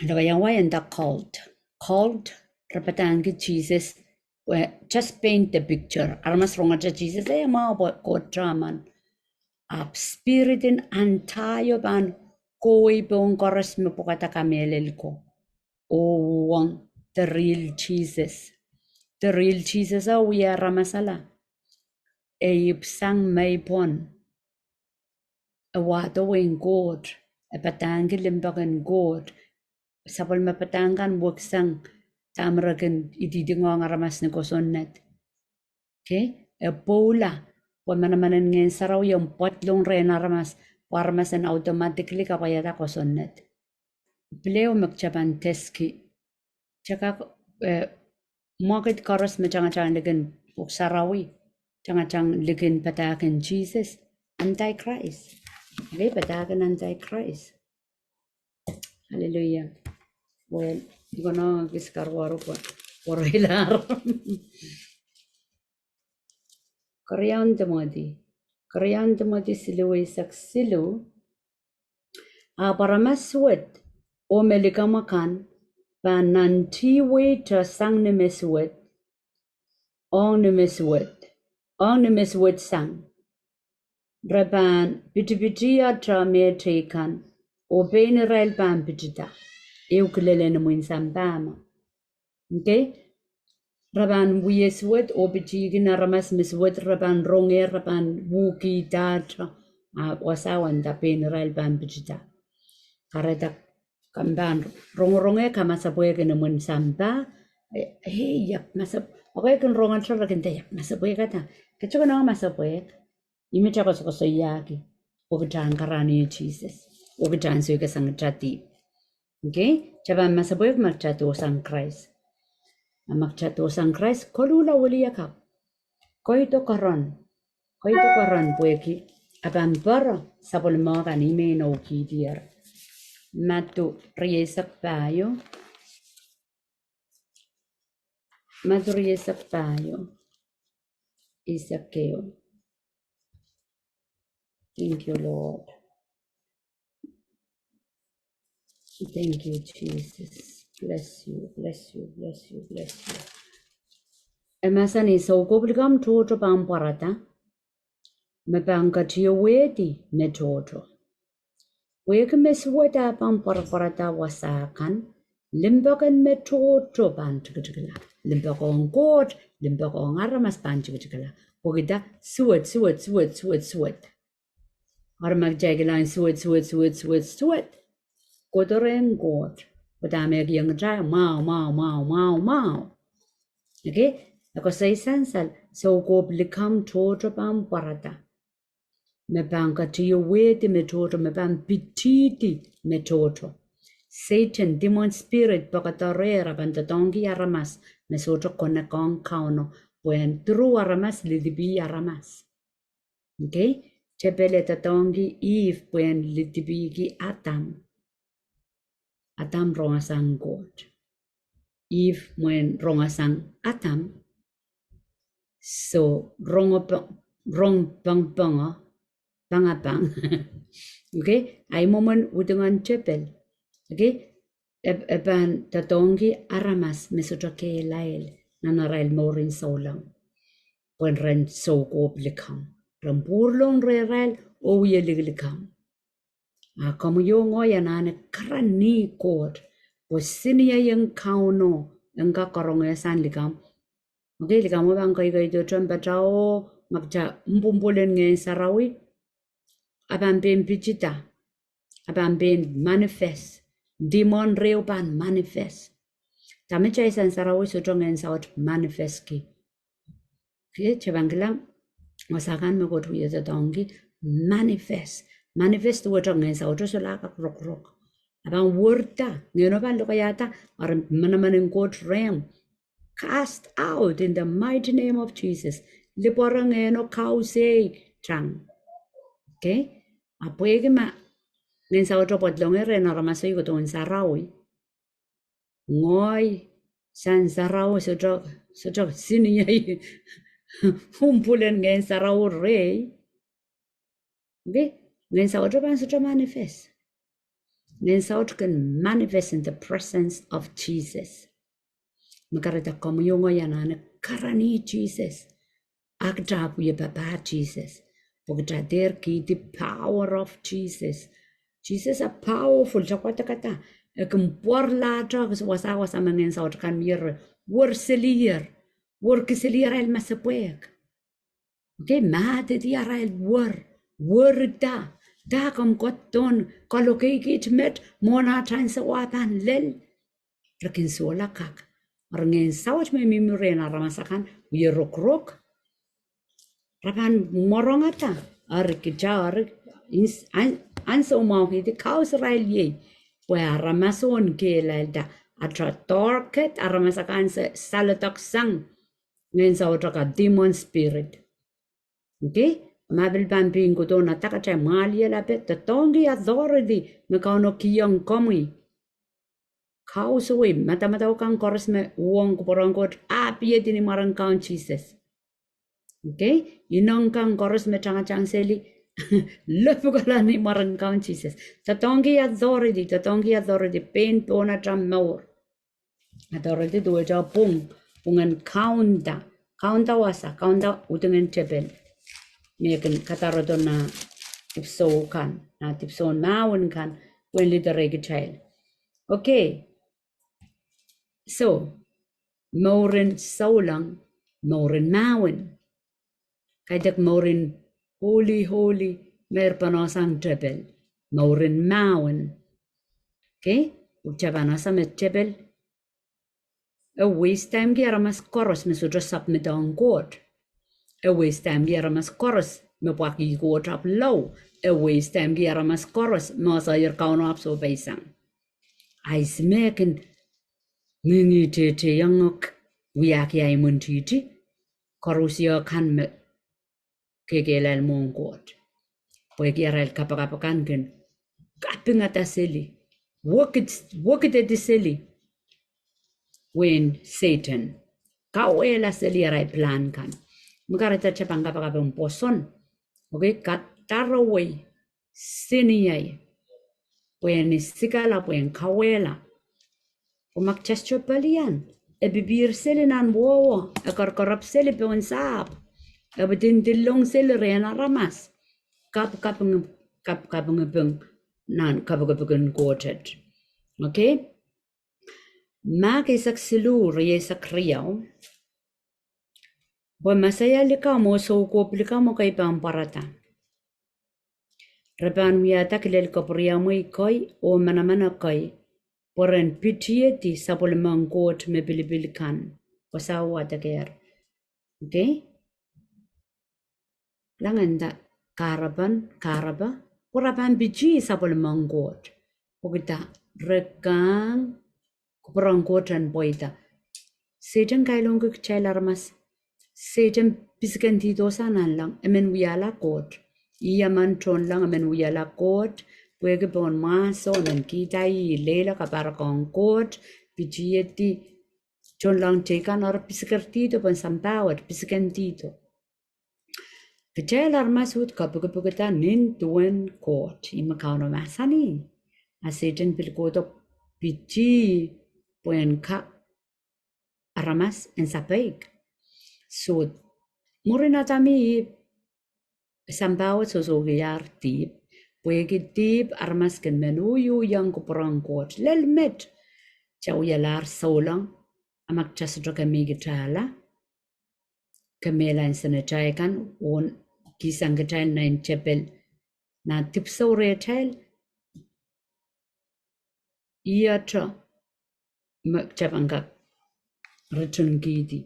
Lokaiahn wai e nda cult. Cult, re padahngki Sises, we, just paint the picture. Aramas rongete Sises, eh, mwahu pwe Koht Taman. Ahpw spirit en anti o pahn kohwei pohn koaros me pwukada kamehlel ko. Oh uhwong the real Jesus. The real Jesus o wie aramasala. e ipwsang meipwon, e wahdo wehin Koht, e padahngki limpoak en Koht, sapwellime padahk kan weksang dahme re kin idihdingohng aramas ni kosonned. Okay? E pwoula, pwe manaman en Ngehn Sarawi en pwadlong rehn aramas, pwe aramas en automatically kapwaiada kosonned. Pil ehu me kitail pahn teski. Kitail kak, eh, mwekid koaros me tangatang likin Pwuhk Sarawi, tangatang likin padahk en Sises, antichrist. Okay, padahk en antichrist. Hallelujah. Well, I konehng kis karuwaru pwe, pwe reilahr. Keriaun Timoty. Keriaun Timoty siluh eisek siluh. Ahpw aramas suwed oh me likamw akan pahn nantihweite sang ni me suwed, ong ni me suwed, ong ni me suwed sang. Re pahn pitipitiate mehteikan, oh pein irail pahn pitida. Ehu kilelen imwin sampah me. Okay? Re pahn wie suwed oh pitihkin aramas me suwed, re pahn rongehr, re pahn uhkihda, ah, wasa wanda pein irail pahn pitida. Kahrehda komw pahn rongorong eh kamasepwehk en imwin sampah. Eh, eh, yak masep-, okay, kin rongehte re kin nda yak masepwehkada. Kitail konehng masepwehk. Ih me kitail koasokoasoiahki, oh kitail en karanih Sises, oh kitail en soikasang kitail dihp. Okay? Kitail pahn masepwehk ma kitail dohsang Krais. A ma kitail dohsang Krais, koluhla wiliakapw. Koido koaron. Koido koaron pwehki a pahn pere sapwellime kan ih me inoukihdier. Madiu rieisek pahieu. Madiu rieisek pahieu. Eisek ehu. Thank you, Lord. Thank you, Jesus. Bless you, bless you, bless you, bless you. E mahsanih, soukohp likamw tohto pahn pwarada, me pahn ketiewehdi me tohto. Pwehki me suwed ah pahn pwarapwarada wasa kan, limpoak en me tohto pahn tikitikla. Limpoak ong Koht, limpoak ong aramas pahn tikitikla. Pwehki dah? Suwed, suwed, suwed, suwed, suwed. Eri ma kitail kilang suwed, suwed, suwed, suwed, suwed, kohdo rehn Koht, pwe dahme e kihong kitail? Mwahu, mwahu, mwahu, mwahu, mwahu. Okay? E koasoi sansal, soukohp likamw tohto pahn pwarada, me pahn ketiewehdi me tohto, me pahn pitihdi me tohto. Sehdan, demon spirit, poakodoarehr, a pahn doadoahngki aramas me sohte connect ong Kauno, pwe en through aramas lipilipil aramas. Okay? Tepel e doadoahngki Ihp pwe en lipilipilki Adam. Adam rongasang Koht. Ihp mwein rongasang Adam. So, rong, rong pangpang, pangapang. Okay? Ahi mwomwen udingen tepel. Okay? E, e pahn doadoahngki aramas me sohte kehlail nan arail mourin souleng, pwe ren soukohp likamw, ren pwurlohng rehrail oh wie likilikamw. A komwi oh ngehi anahne karanih Koht, pwe seniei en Kauno en kak karonge sang likamw. Okay, likamw pahn koikoitohto, patohdo, ma kitail mpwumpwul en Ngehn Sarawi, a pahn pein pitida, a pahn pein manifest. Demon rehu pahn manifest. Dahme kitail sang sarawi sohte Ngehn Saut manifestki. Okay, kitail pahn kilang, wasa kan me Koht wie doadoahngki, manifest. Manifest duwehte Ngehn Saut solahr kak rokorok. A pahn werda, Ngehno pahn lokaiahda, eri manaman en Koht rehmw. Cast out in the mighty name of Jesus. Lipwoare Ngehno, kausei tang. Okay? A pwehki ma Ngehn Saut pwadlongehr rehn aramaso ih kohdohn sarawi, ngehi sang sarawi sohte, sohte seniei mpwumpwul en Ngehn Sarawi rehi. Okay? Ngehn Saut pahn sohte manifest. Ngehn Saut kin manifest in the presence of Jesus. Me kahrehda komwi oh ngehi anahne karanih Sises, a kitail pwehki papah Sises, pwe kitail dehr kihdi power of Jesus. Sises a powerful, kitail wadek kitail, e kin pwaralahte wasa wasa me Ngehn Saut kan mier, wor silier, wor kisilier ahl masepwehk. Ke mahdidi arail wer, wer da, da komw kohdohn kalokeikit met mwohn atail ansou ah pahn lel. Re kin sohla kak. Eri ngehn saut me mihmi rehn aramas akan, wie rokorok. Re pahn mworongada, eri kitail, eri, ins-, an-, ansou mwahu kidi kausirail iei. Pwe aramas ohn kehlailda, ata target aramas akan se saledek sang ngehn saut akan, demon spirit. Okay? Ma pil pahn pein kohdohn attack, atail mwahliel ape, doadoahngki authority me Kauno kihong komwi. Kausawih, madamadau kan koaros me uhwong kupwuren Koht, ahpw iedi ni mwaren Kaun Sises. Okay? Ineng kan koaros me tangatang seli, lepwukala ni mwaren Kaun Sises. Doadoahngki authority, doadoahngki authority, pein pohn atail mour. Authority duwehte pwung, pwungen kaunda, kaunda wasa, kaunda udingen tepel. Me kin kadarodo nan dipwisou kan, nan dipwisoun mahwen kan, pwehn liderei kitail. Okay. So, mouren souleng, mouren mahwen. Kaidehk mouren holy, holy, me re pahn sang tepel, mouren mahwen. Okay? Utapanasa me tepel. E waste time ki aramas koaros me sohte submit ong Koht. E waste time ki aramas koaros me pwakih Koht ahpw lao. E waste time ki aramas koaros me ese Kauno ahpw sohpeisang. Ahpw me kin ngingitehtehiong, wiahki ahi imwintihti, koaros kan me kekehlail mwohn Koht. Pwehki arail kapakap akan kin kapingada seli, wekid, wekidedi seli wehin Sehdan. Kauwehla seli arail plan kan. Me kahrehda kitail pahn kapakap en pwoson. Okay, kadarowei, seniei, pwehn sikala, pwehn kauwehla. Pwe ma kitail sohte pelian, e pipihr seli nan wowo, e kerkerop seli pohn sahpw, e pidin dillong seli rehn aramas. Kap, kap, kap, kapingiping nan kapikipik en Koht. Okay? Mahk eisek siluh, rieisek riau. Pwe Mesaia likamw oh soukohp likamw kei pahn pwarada. Re pahn wiahda kilel kapwuriamwei kei oh manaman kei, pwe ren pitihedi sapwellimen Koht me pilipil kan. Pwe sa wadek er. Okay? Langenda kahrepen, kahrepe, pwe re pahn pitih sapwellimen Koht. Pwehki re kang kupwuren Koht en pweida. Sehdan kailongki kitail aramas. Sehdan pisikendihdo sang nanleng, e men wiahla Koht. Ih emen tohnleng, e men wiahla Koht. Pwehki pohn mwahso, e men kihda ih, lelohng, kapahrek ong Koht, pitihedi, tohnleng teikan, oh pisikerdihdo pohn sampah wet, pisikendihdo. Kitail aramas uhd kapikipikda nin duwen Koht, ih me Kauno mahsanih. A Sehdan pil kohdo pitih pwehn kak aramas en sapeik. So, mwurin Adam oh Ihp, sampah wet sohsohkiahr dihp. Pwehki dihp, aramas kin men uiuiong kupwuren Koht. Lel met, kitail wialahr souleng, a ma kitail sohte kemehkitala, kemehla nsenatail kan, oh kihsang kitail nan tepel, nan dipwisou rehtail, iete me kitail pahn kak ritingkihdi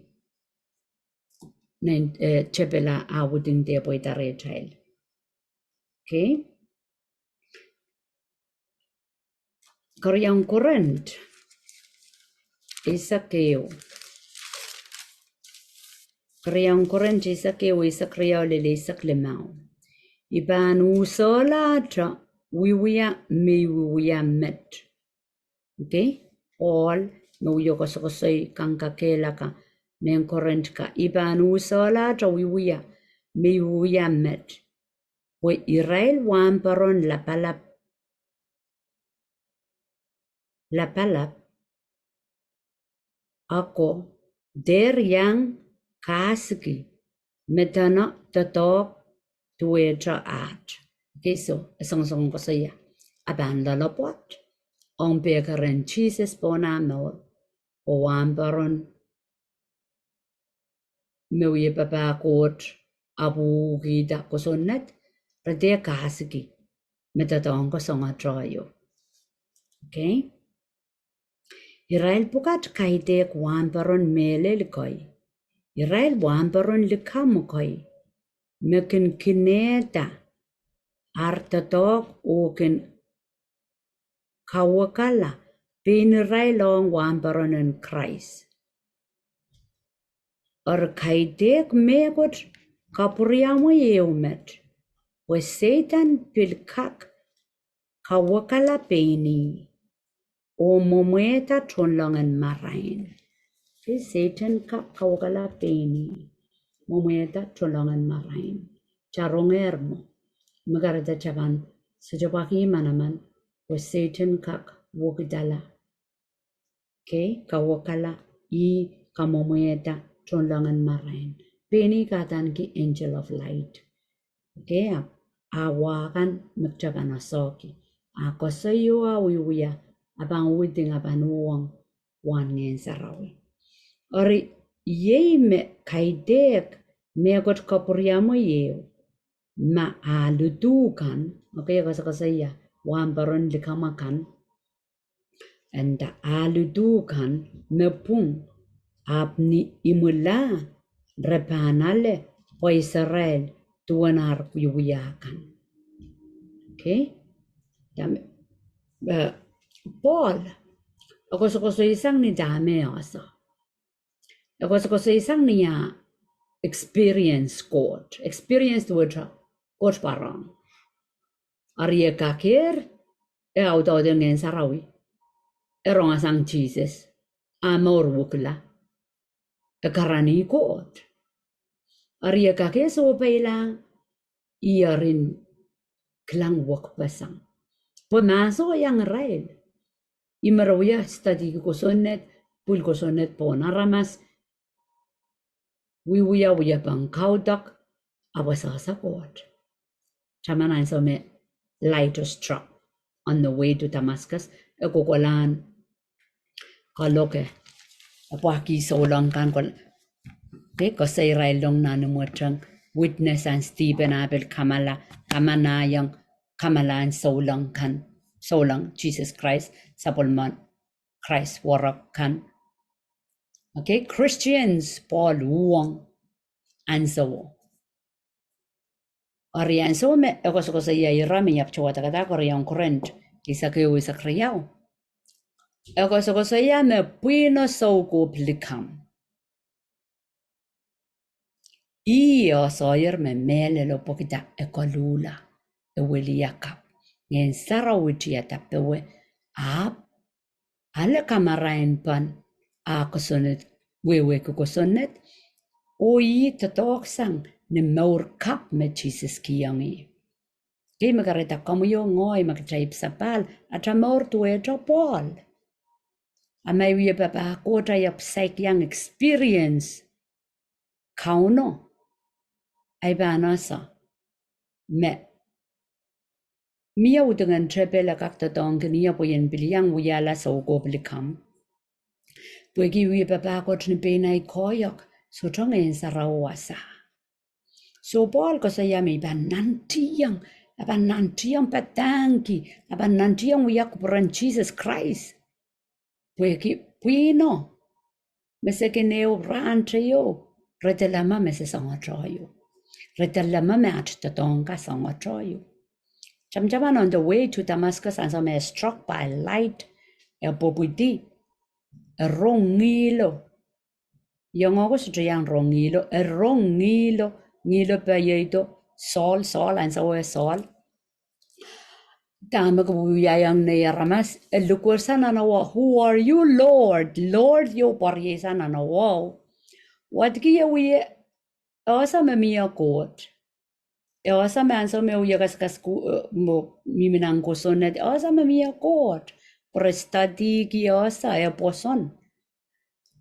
nan, eh, tepel ah, ah wuding dehpweida rehtail. Okay? Keriaun Korint eisek ehu. Keriaun Korint eisek ehu, eisek riau lel eisek limau. I pahn usehlahte wiewia me I wiewia met. Okay? Paul me wie koasokoasoi kang kakehlaka mehn Korint ka. I pahn usehlahte wiewia me I wiewia met. Pwe irail wahnpoaron lapalap, lapalap, ako, dehr iang kasiki, me dene doadoahk duwehte aht. Okay, so, e songosong koasoia, a pahn loalopwoat ong pehkeren Sises pohn ah mour, oh wahnpoaron me wie papah Koht, apwuhkihda kosonned, re dehr kasiki me doadoahngki songotoi. Okay? Irail pwukat kaidehk wahnpoaron mehlel kei, irail wahnpoaron likamw kei, me kin kinehda ar doadoahk oh kin kawekala pein irail ong wahnpoaron en Krais. Eri kaidehk mehkot kapwuriamwei ehu met, pwe Sehdan pil kak kawekala pein ih oh mwomwehda tohnleng en marain. Okay, Sehdan kak kawekala pein ih, mwomwehda tohnleng en marain. Tarongehr mwo, me kahrehda tapan, sohte pwehki manaman, pwe Sehdan kak wekidala. Okay, kawekala, ih kamwomwehda tohnleng en marain. Pein ih kahdaneki angel of light. Okay, ahpw, ah wah kan me kitail pahn asohki. Ah koasoio, ah wiewia, ah pahn widing, ah pahn uhwong wahn Ngehn Sarawi. Eri, iei me kaidehk mehkot kapwuriamwei ehu, ma ah ludu kan, okay, e koasokoasoia wahnpoaron likamw akan, eri ah ludu kan me pwung, ahpw ni imwila re pahn ale pwaiserail duwen ar wiewia kan. Okay? Dahme, eh, Pohl, e koasokoasoisang ni dahme e ese. E koasokoasoisang ni ah experience Koht. Experience duwehte Koht pwarohng. Eri e kakehr, e audaudehng Ngehn Sarawi, e rongasang Sises, ah mour wekila, e karanih Koht. Eri e kakehr sohpeilahng, ih eri kilang wekpeseng. Pwe mahso iang irail, ih me re wia studyki kosonned, pwil kosonned pohn aramas, wiewia wiepen kaudok, ahpw e sehse Koht. Taman ansou me light struck on the way to Damascus, e kohkohlahn kaloke, e pwahki souleng kan, koh, okay, koasoia irail ong nan imweteng, witness an Stephen ah pil kamala, kamanahiong, kamalahn souleng kan, souleng Sises Krais, sapwellimen Krais werek kan. Okay, Christians Pohl uhwong ansouo. Eri ansou me e koasokoasoia ira me I ahpwte wadekada koarehiong Korint, eisek ehu, eisek riau. E koasokoasoia me pwihno soukohp likamw, ih e sohte me mehlelo pwehki e koluhla, e weliakapw. Ngehn Sarawi tiada powe, ahpw ale kamarain pahn ah kosonned, wehwehki kosonned, oh ih doadoahksang ni mour kapw me Sises kihong ih. Kei me kahrehda komwi oh ngehi ma kitail ipwsapahl, atail mour duwehte Pohl. A ma I wie papah Koht, I ahpw saik iang experience Kauno, I pahn ese me mie udingen tepel e kak doadoahngki ie pwe I en pil iang wiahla soukohp likamw. Pwehki I wie papah Koht ni pein ahi koahiek, sohte Ngehn Sarawi wasa. Soh, Pohl koasoia me I pahn nantihong, I pahn nantihong padahngki, I pahn nantihong wia kupwuren Sises Krais. Pwehki pwihno me se kin ehu rahn teio, re dehr leme me se songotoi. Re dehr leme me at doadoahk kasongotoi. Tamataman on the way to Damascus, ansou me e struck by light, e pwopwidi, e rong ngihlo. Iang oko sohte iang rong ngihlo, e rong ngihlo, ngihlo peieido, Saul, Saul, ansou e Saul. Dahme ke wiahiong nei aramas, e lukwehsang nan wahu, Who are you, Lord? Lord ieu pwarieisang nan wahu. Wadki e wie, e ese me mie Koht. E ese me ansou me wie kaskas, mie nan kosonned, e ese me mie Koht. Pwe re studyki, e ese, e pwoson.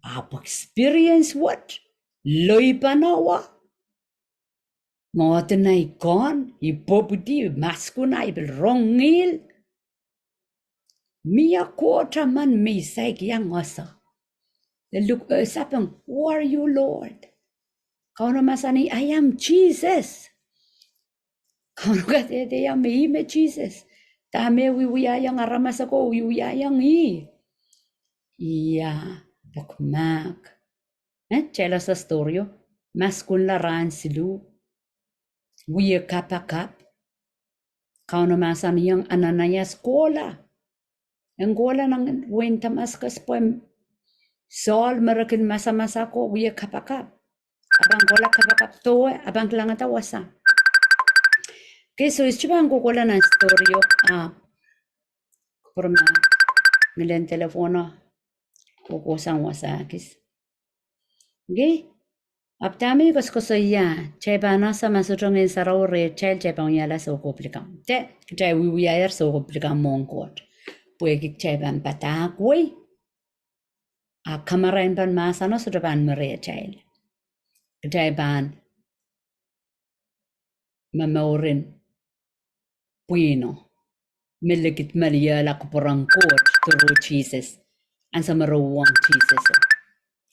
Ahpw experience wet, loipanawa. Ngoahdin ahi kohn, I pwopwidi, maskun ahi pil rong ngihl. Mie Koht emen me I saik iang ese. E luk, e sapeng, Who are you, Lord? Kauno mahsanih, I am Jesus. Kauno kadehdehiong me ih me Sises. Dahme wiwiahiong aramas ako, wiwiahiong ih. Ia, pwuhk mahk. Eh, kitail ese story o. Maskun la rahn siluh. Wie kapakap. Kauno mahsanihong Ananias kohla. En kohla nan wehin Damascus pwe Saul me re kin masamasako, wie kapakap. A pahn kohla kapakap doh, a pahn kilangada wasa. Okei, so I sohte pahn kohkohla nan story o, a, pwurma, ngilen telephone o, kohkohsang wasa kis. Okei, ahpw dahme I koasokoasoia, kitail pahn ese ma sohte Ngehn Sarawi rehtail, kitail pahn wiahla soukohp likamw. De, kitail wiewiahier soukohp likamw mwohn Koht. Pwehki kitail pahn padahk wei, a kamarain pahn mahseno sohte pahn mi rehtail. Kitail pahn momourin pwihno me likidmeliehla kupwuren Koht through Sises. Ansou me re uhwong Sises o.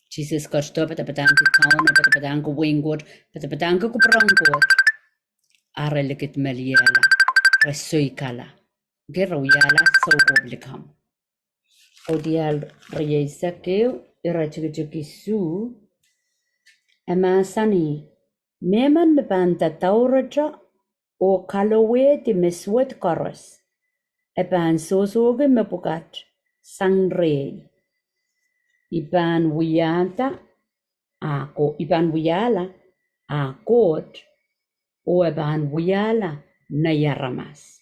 Sises ketido, padapadahngki Kauno, padapadahngki wehin Koht, padapadahngki kupwuren Koht. A re likidmeliehla, re soikala. Okei, re wiahla soukohp likamw. Kaudiahl rieisek ehu, ire tikitik isuh, e mahsanih, mehmen me pahn dadaurete oh kalowehdi me suwed koaros, e pahn sohsohki mepwukat sang rehi. I pahn wiahda, a Ko-, I pahn wiahla, a Koht, oh e pahn wiahla nei aramas.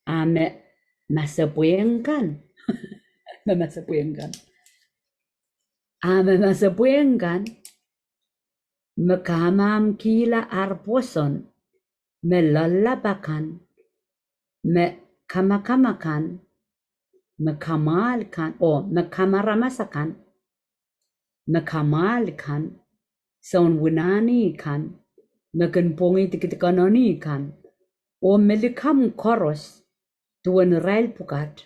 A me masepwehk kan, me masepwehk kan. A me masepwehk kan, me kamamkihla ar pwoson, me loallap akan, me kamakam akan, me kamwahl kan, oh, me kamaramas akan, me kamwahl kan, soun winani kan, me kin pwongih dikedik en eni kan, oh me likamw koaros, duwen irail pwukat,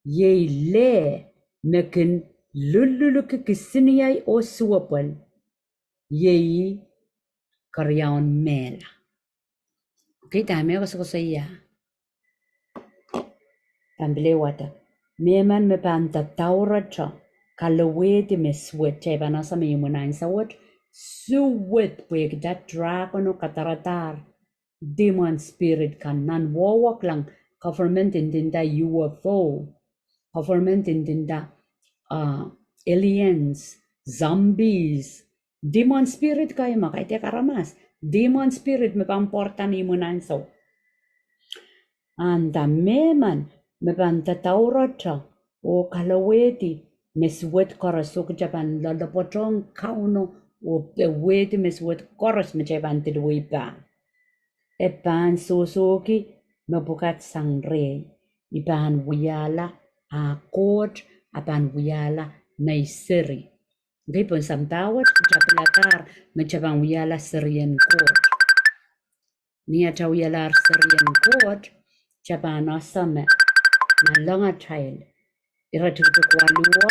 iei leh me kin lulluluki kisiniei oh suwepwel, iei keriaun mehla. Okei, dahme e koasokoasoia? Pahn pil wada. Mehmen me pahn dadaurete, kalowehdi me suwed, kitail pahn ese me imwin ansou wet, suwed pwehki dragon oh kadaradar, demon spirit kan nan woawoaklahng, government ndinda U F O, government ndinda, uh, aliens, zombies, demon spirit kan, ma kaidehk aramas, demon spirit me pahn pwarada ni imwin ansou. Nda mehmen me pahn dadaurete oh kalowehdi me suwed koaros, oh kitail pahn loalopwoatohng Kauno oh powehdi me suwed koaros me kitail pahn diluwe pahn, e pahn sohsohki mepwukat sang rehi. I pahn wiahla, a Koht, a pahn wiahla nei seri. Okei, pohn sampah wet kitail piladahr me kitail pahn wiahla serien Koht. Ni atail wialahr serien Koht, kitail pahn ese me nanleng atail, ire tikitik waluh,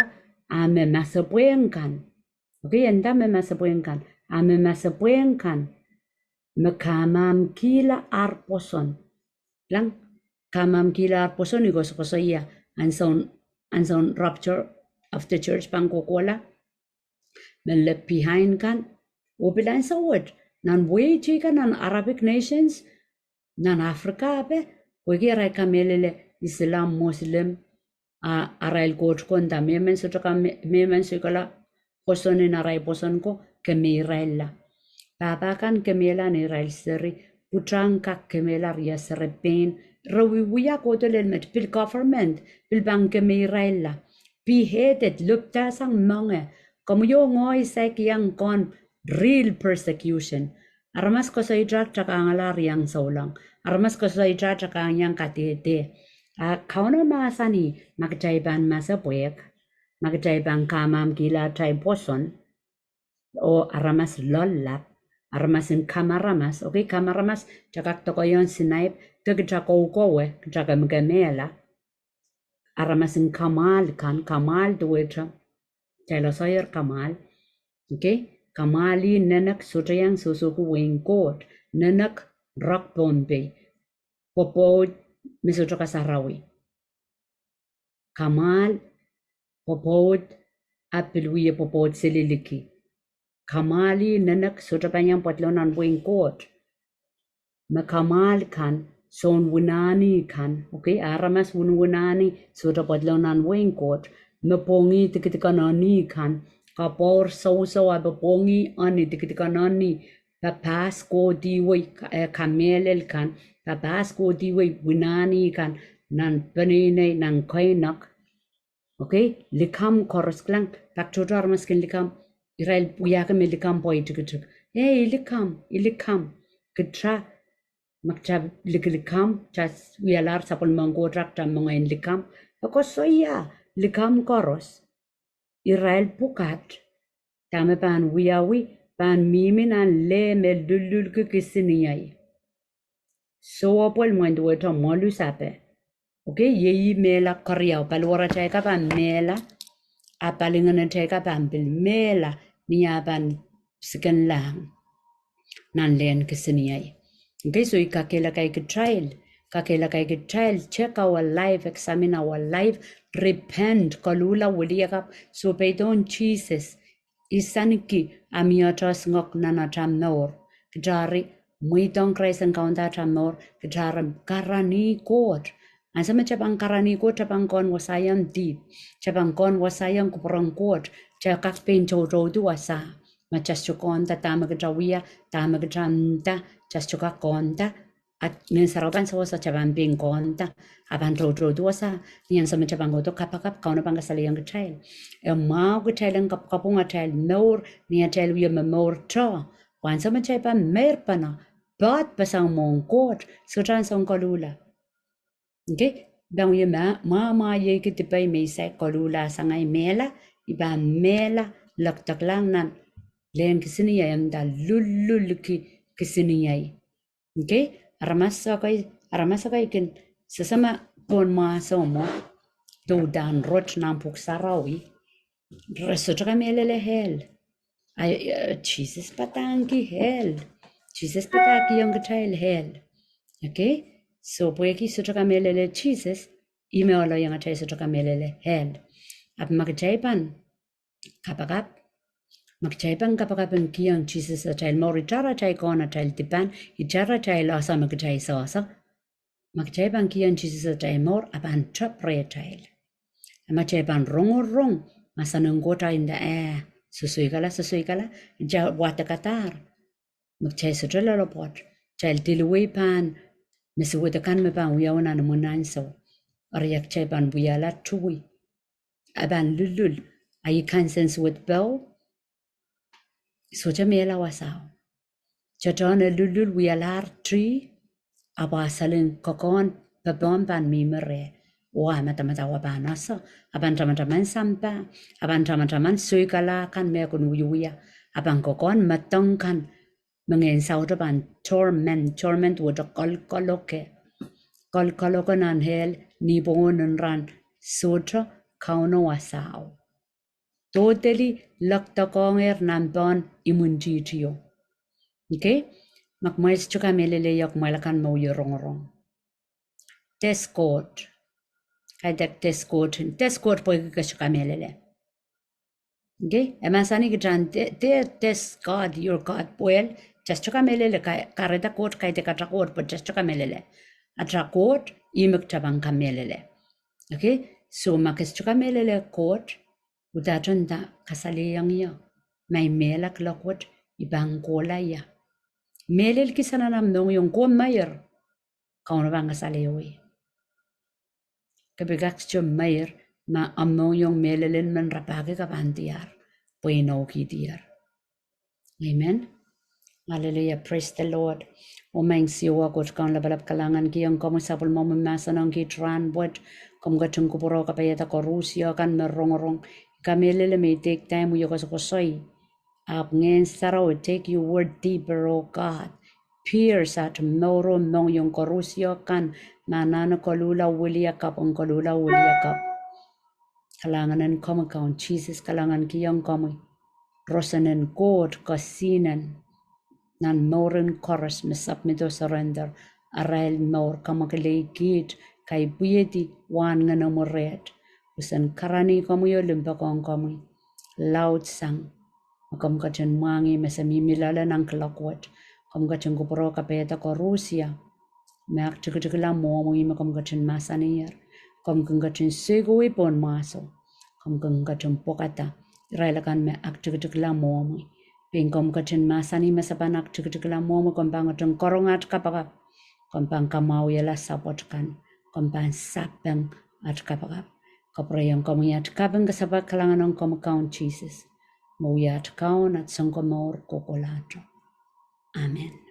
a me masepwehk kan. Okei, e nda me masepwehk kan, a me masepwehk kan, me kamamkihla ar pwoson. Kilang, kamamkihla ar pwoson, I koasokoasoia, ansoun, ansoun rapture of the church pahn kohkohla, me left behind kan, oh pil ansou wet, nan wehi teikan, nan Arabic nations, nan Africa ape, pwehki arail kamehlele Islam, Muslim, a arail koht ko nda mehmen sohte kame-, mehmen soikala pwoson en arail pwoson ko, kemeirailla. Pahpa kan kemehla neirail seri, pwutak kak kemehla rie serepein, re wiewia kohdo lel met, pil government pil pahn kemeirailla. Beheaded, lopidasang moange. Komwi oh ngehi saik iang kohn real persecution. Aramas koasoia kitail kangala riang souleng. Aramas koasoia kitail kangiang kadehde. A Kauno mahsanih, ma kitail pahn masepwehk, ma kitail pahn kamamkihla atail pwoson, oh aramas loallap, aramas en kamaramas, okei, kamaramas, kitail kak dokedoke snipe, de kitail koukowe, kitail kemekemehla. Aramas en kamwahl kan, kamwahl duwehte, kitail koasoier kamwahl. Okei? Kamwahli nenek sohte iang sohsohki wehin Koht. Nenek, rock Pohnpei. Pwopwoud me sohte kasarawi. Kamwahl, pwopwoud, ahpw pil wie pwopwoud seli liki. Kamwahli nenek sohte pahn iang pwadlo nan wehin Koht. Me kamwahl kan, soun winahni kan, okay, aramas winwinahni sohte pwadlo nan wehin Koht. Me pwongih dikedik en eni kan, kapohr sousou ahpw pwongih eni, dikedik en eni, papahs kohdihwei, eh, kamehlel kan, papahs kohdihwei winahni kan, nan peneinei, nan keinek. Okay, likamw koaros, kilang, pak tohto aramas kin likamw, irail wiahki me likamw pwe i tikitik. Eh, i likamw, i likamw. Kita, ma kita likilikamw, kita wialahr sapwellimen Koht, kita mohngiong likamw. E koasoia, likamw koaros. Irail pwukat, dahme pahn wiawi, pahn mihmi nan leh me lullulki kisiniei. Soh, pwel mwein duwehte mwoalu sape. Okay, iei mehla keriau, paliwaratail ka pahn mehla, a palingenatail ka pahn pil mehla, ni ah pahn sikenlahng nan lehn kisiniei. Okay, so i kakehlaka kitail, kakehlaka kitail, check our life, examine our life, repent, koluhla wiliakapw, sohpeidong Sises, isaniki ah mie tohsngok nan atail mour. Kita eri mweidohng Krais en kaunda atail mour, kita eri karanih Koht. Ansou me kita pahn karanih Koht, kita pahn kohn wasaiong dihp. Kita pahn kohn wasaiong kupwuren Koht. Kita kak pein toutoudo wasa. Ma kita sohte kohda dahme kita wia, dahme kita nda, kita sohte kak kohda. A Ngehn Sarawi pahn sewese kita pahn pein kohda, a pahn toutoudo wasa. Ni ansou me kita pahn kohdo kapakap, Kauno pahn kasalehiong kitail. E mwahu kitail en kapkapwung atail mour, ni atail wie momourte. Pwe ansou me kita pahn meirpene, poadpeseng mwohn Koht, sohte ansou en koluhla. Okay? Pahn wie mwa, mwa, mwahieki dipei me I saik koluhla sang ahi mehla, I pahn mehla, lekdeklahng nan lehn kisiniei, e nda lullulki kisiniei. Okay, aramas ekei, aramas ekei kin sehse ma pohn mwahso mwo, de uhdahn rot nan Pwuhk Sarawi, re sohte kamehlele hell. Ai, eh, Sises padahngki hell. Sises padahkihong kitail hell. Okay, so pwehki sohte kamehlele Sises, ih me oaloiong atail sohte kamehlele hell. Ahpw ma kitail pahn kapakap, ma kitail pahn kapakap en kihong Sises atail mour, itar atail kohn, atail dipan, itar atail ese me kitail sehse. Ma kitail pahn kihong Sises atail mour, a pahn tep rehtail. A ma kitail pahn rongorong mahsen en Koht, a nda, eh, sosoikala, sosoikala, kitail wadekadahr. Ma kitail sohte loalopwoat, kitail diluwei pahn me suwed akan me pahn wiawi nan imwin ansou. Eri a kitail pahn wiahla tui, a pahn lullul, a I kansensuwed powe, sohte mehla wasao. Tehtehn e lullul wialahr tih, ahpw a selin kokohn, popohm pahn mihmi reh. Oh a madamadau, a pahn ese, a pahn tamataman sampah, a pahn tamataman soikala kan me e kin wiewia, a pahn kokohn medek kan me ngehn saut pahn torment, torment wet kolkoloke, kolkoloke nan hell, ni pwohng en rahn sohte Kauno wasao. Totally lekdekohngehr nan pohn imwintihtio. Okay? Ma kumwail sohte kamehlele, kumwail akan me wie rongorong. Test Koht. Kaidehk test Koht, test Koht pwehki ke sohte kamehlele. Okay? E mahsanih kitail en te-, te-, test God, your God. Well, kita sohte kamehlele, ka-, kahrehda Koht, kaidehk ata Koht, pwe kita sohte kamehlele. Ata Koht, ih me kita pahn kamehlele. Okay? So ma ke sohte kamehlele Koht, udahte nda, kasalehiong ie, ma I mehla kuloak wet, I pahn kohla ie. Mehlel kis nan omw mohngiong, ke meir, Kauno pahn kasalehiong ie. Ke pil kak sohte meir ma omw mohngiong mehlel en men rapahki ke pahn diar, pwe I inoukihdier. Amen. Hallelujah. Praise the Lord. Oh Maing Siohwa Koht Kaun lapalap, kalahngan kihong komwi sapwellimomwi mahsen ong kiht rahn wet. Komw ketin kupwure oh kapaiada koaros kan me rongorong. I kamehlele me I take time wie koasokoasoi. Ahpw Ngehn Sarawi, take your word deeper, oh God. Pierce at mour oh mohngiong koaros kan, me anahne koluhla wiliakapw, en koluhla wiliakapw. Kalahngan en komwi Kaun Sises, kalahngan kihong komwi. roson en Koht kesihnen nan mouren koaros me submit oh surrender arail mour, kamwakele kiht, kaipwidi wahn ngenomwi reht, pwe sen karanih komwi oh limpoak ong komwi laudsang. Me komw ketin mwahngih me se mihmi loale nan kuloak wet. Komw ketin kupwure oh kapaiada koarusie me aktikitikla mwohmwi me komw ketin mahsanier. Komw kin ketin seikovei pohn mwahso. Komw kin ketin pwokada irail akan me aktikitikla mwohmwi. Pein komw ketin mahsanih me se pahn aktikitikla mwohmwi, komw pahn ketin karonge at kapakap. Komw pahn kamwahwihala sapwot kan. Komw pahn sapeng at kapakap. Kapwurehiong komwi at kaping, kasapahl kalahngan ong komwi Kaun Sises, me wia at Kaun, at Sounkomour kohkohlahte. Amen.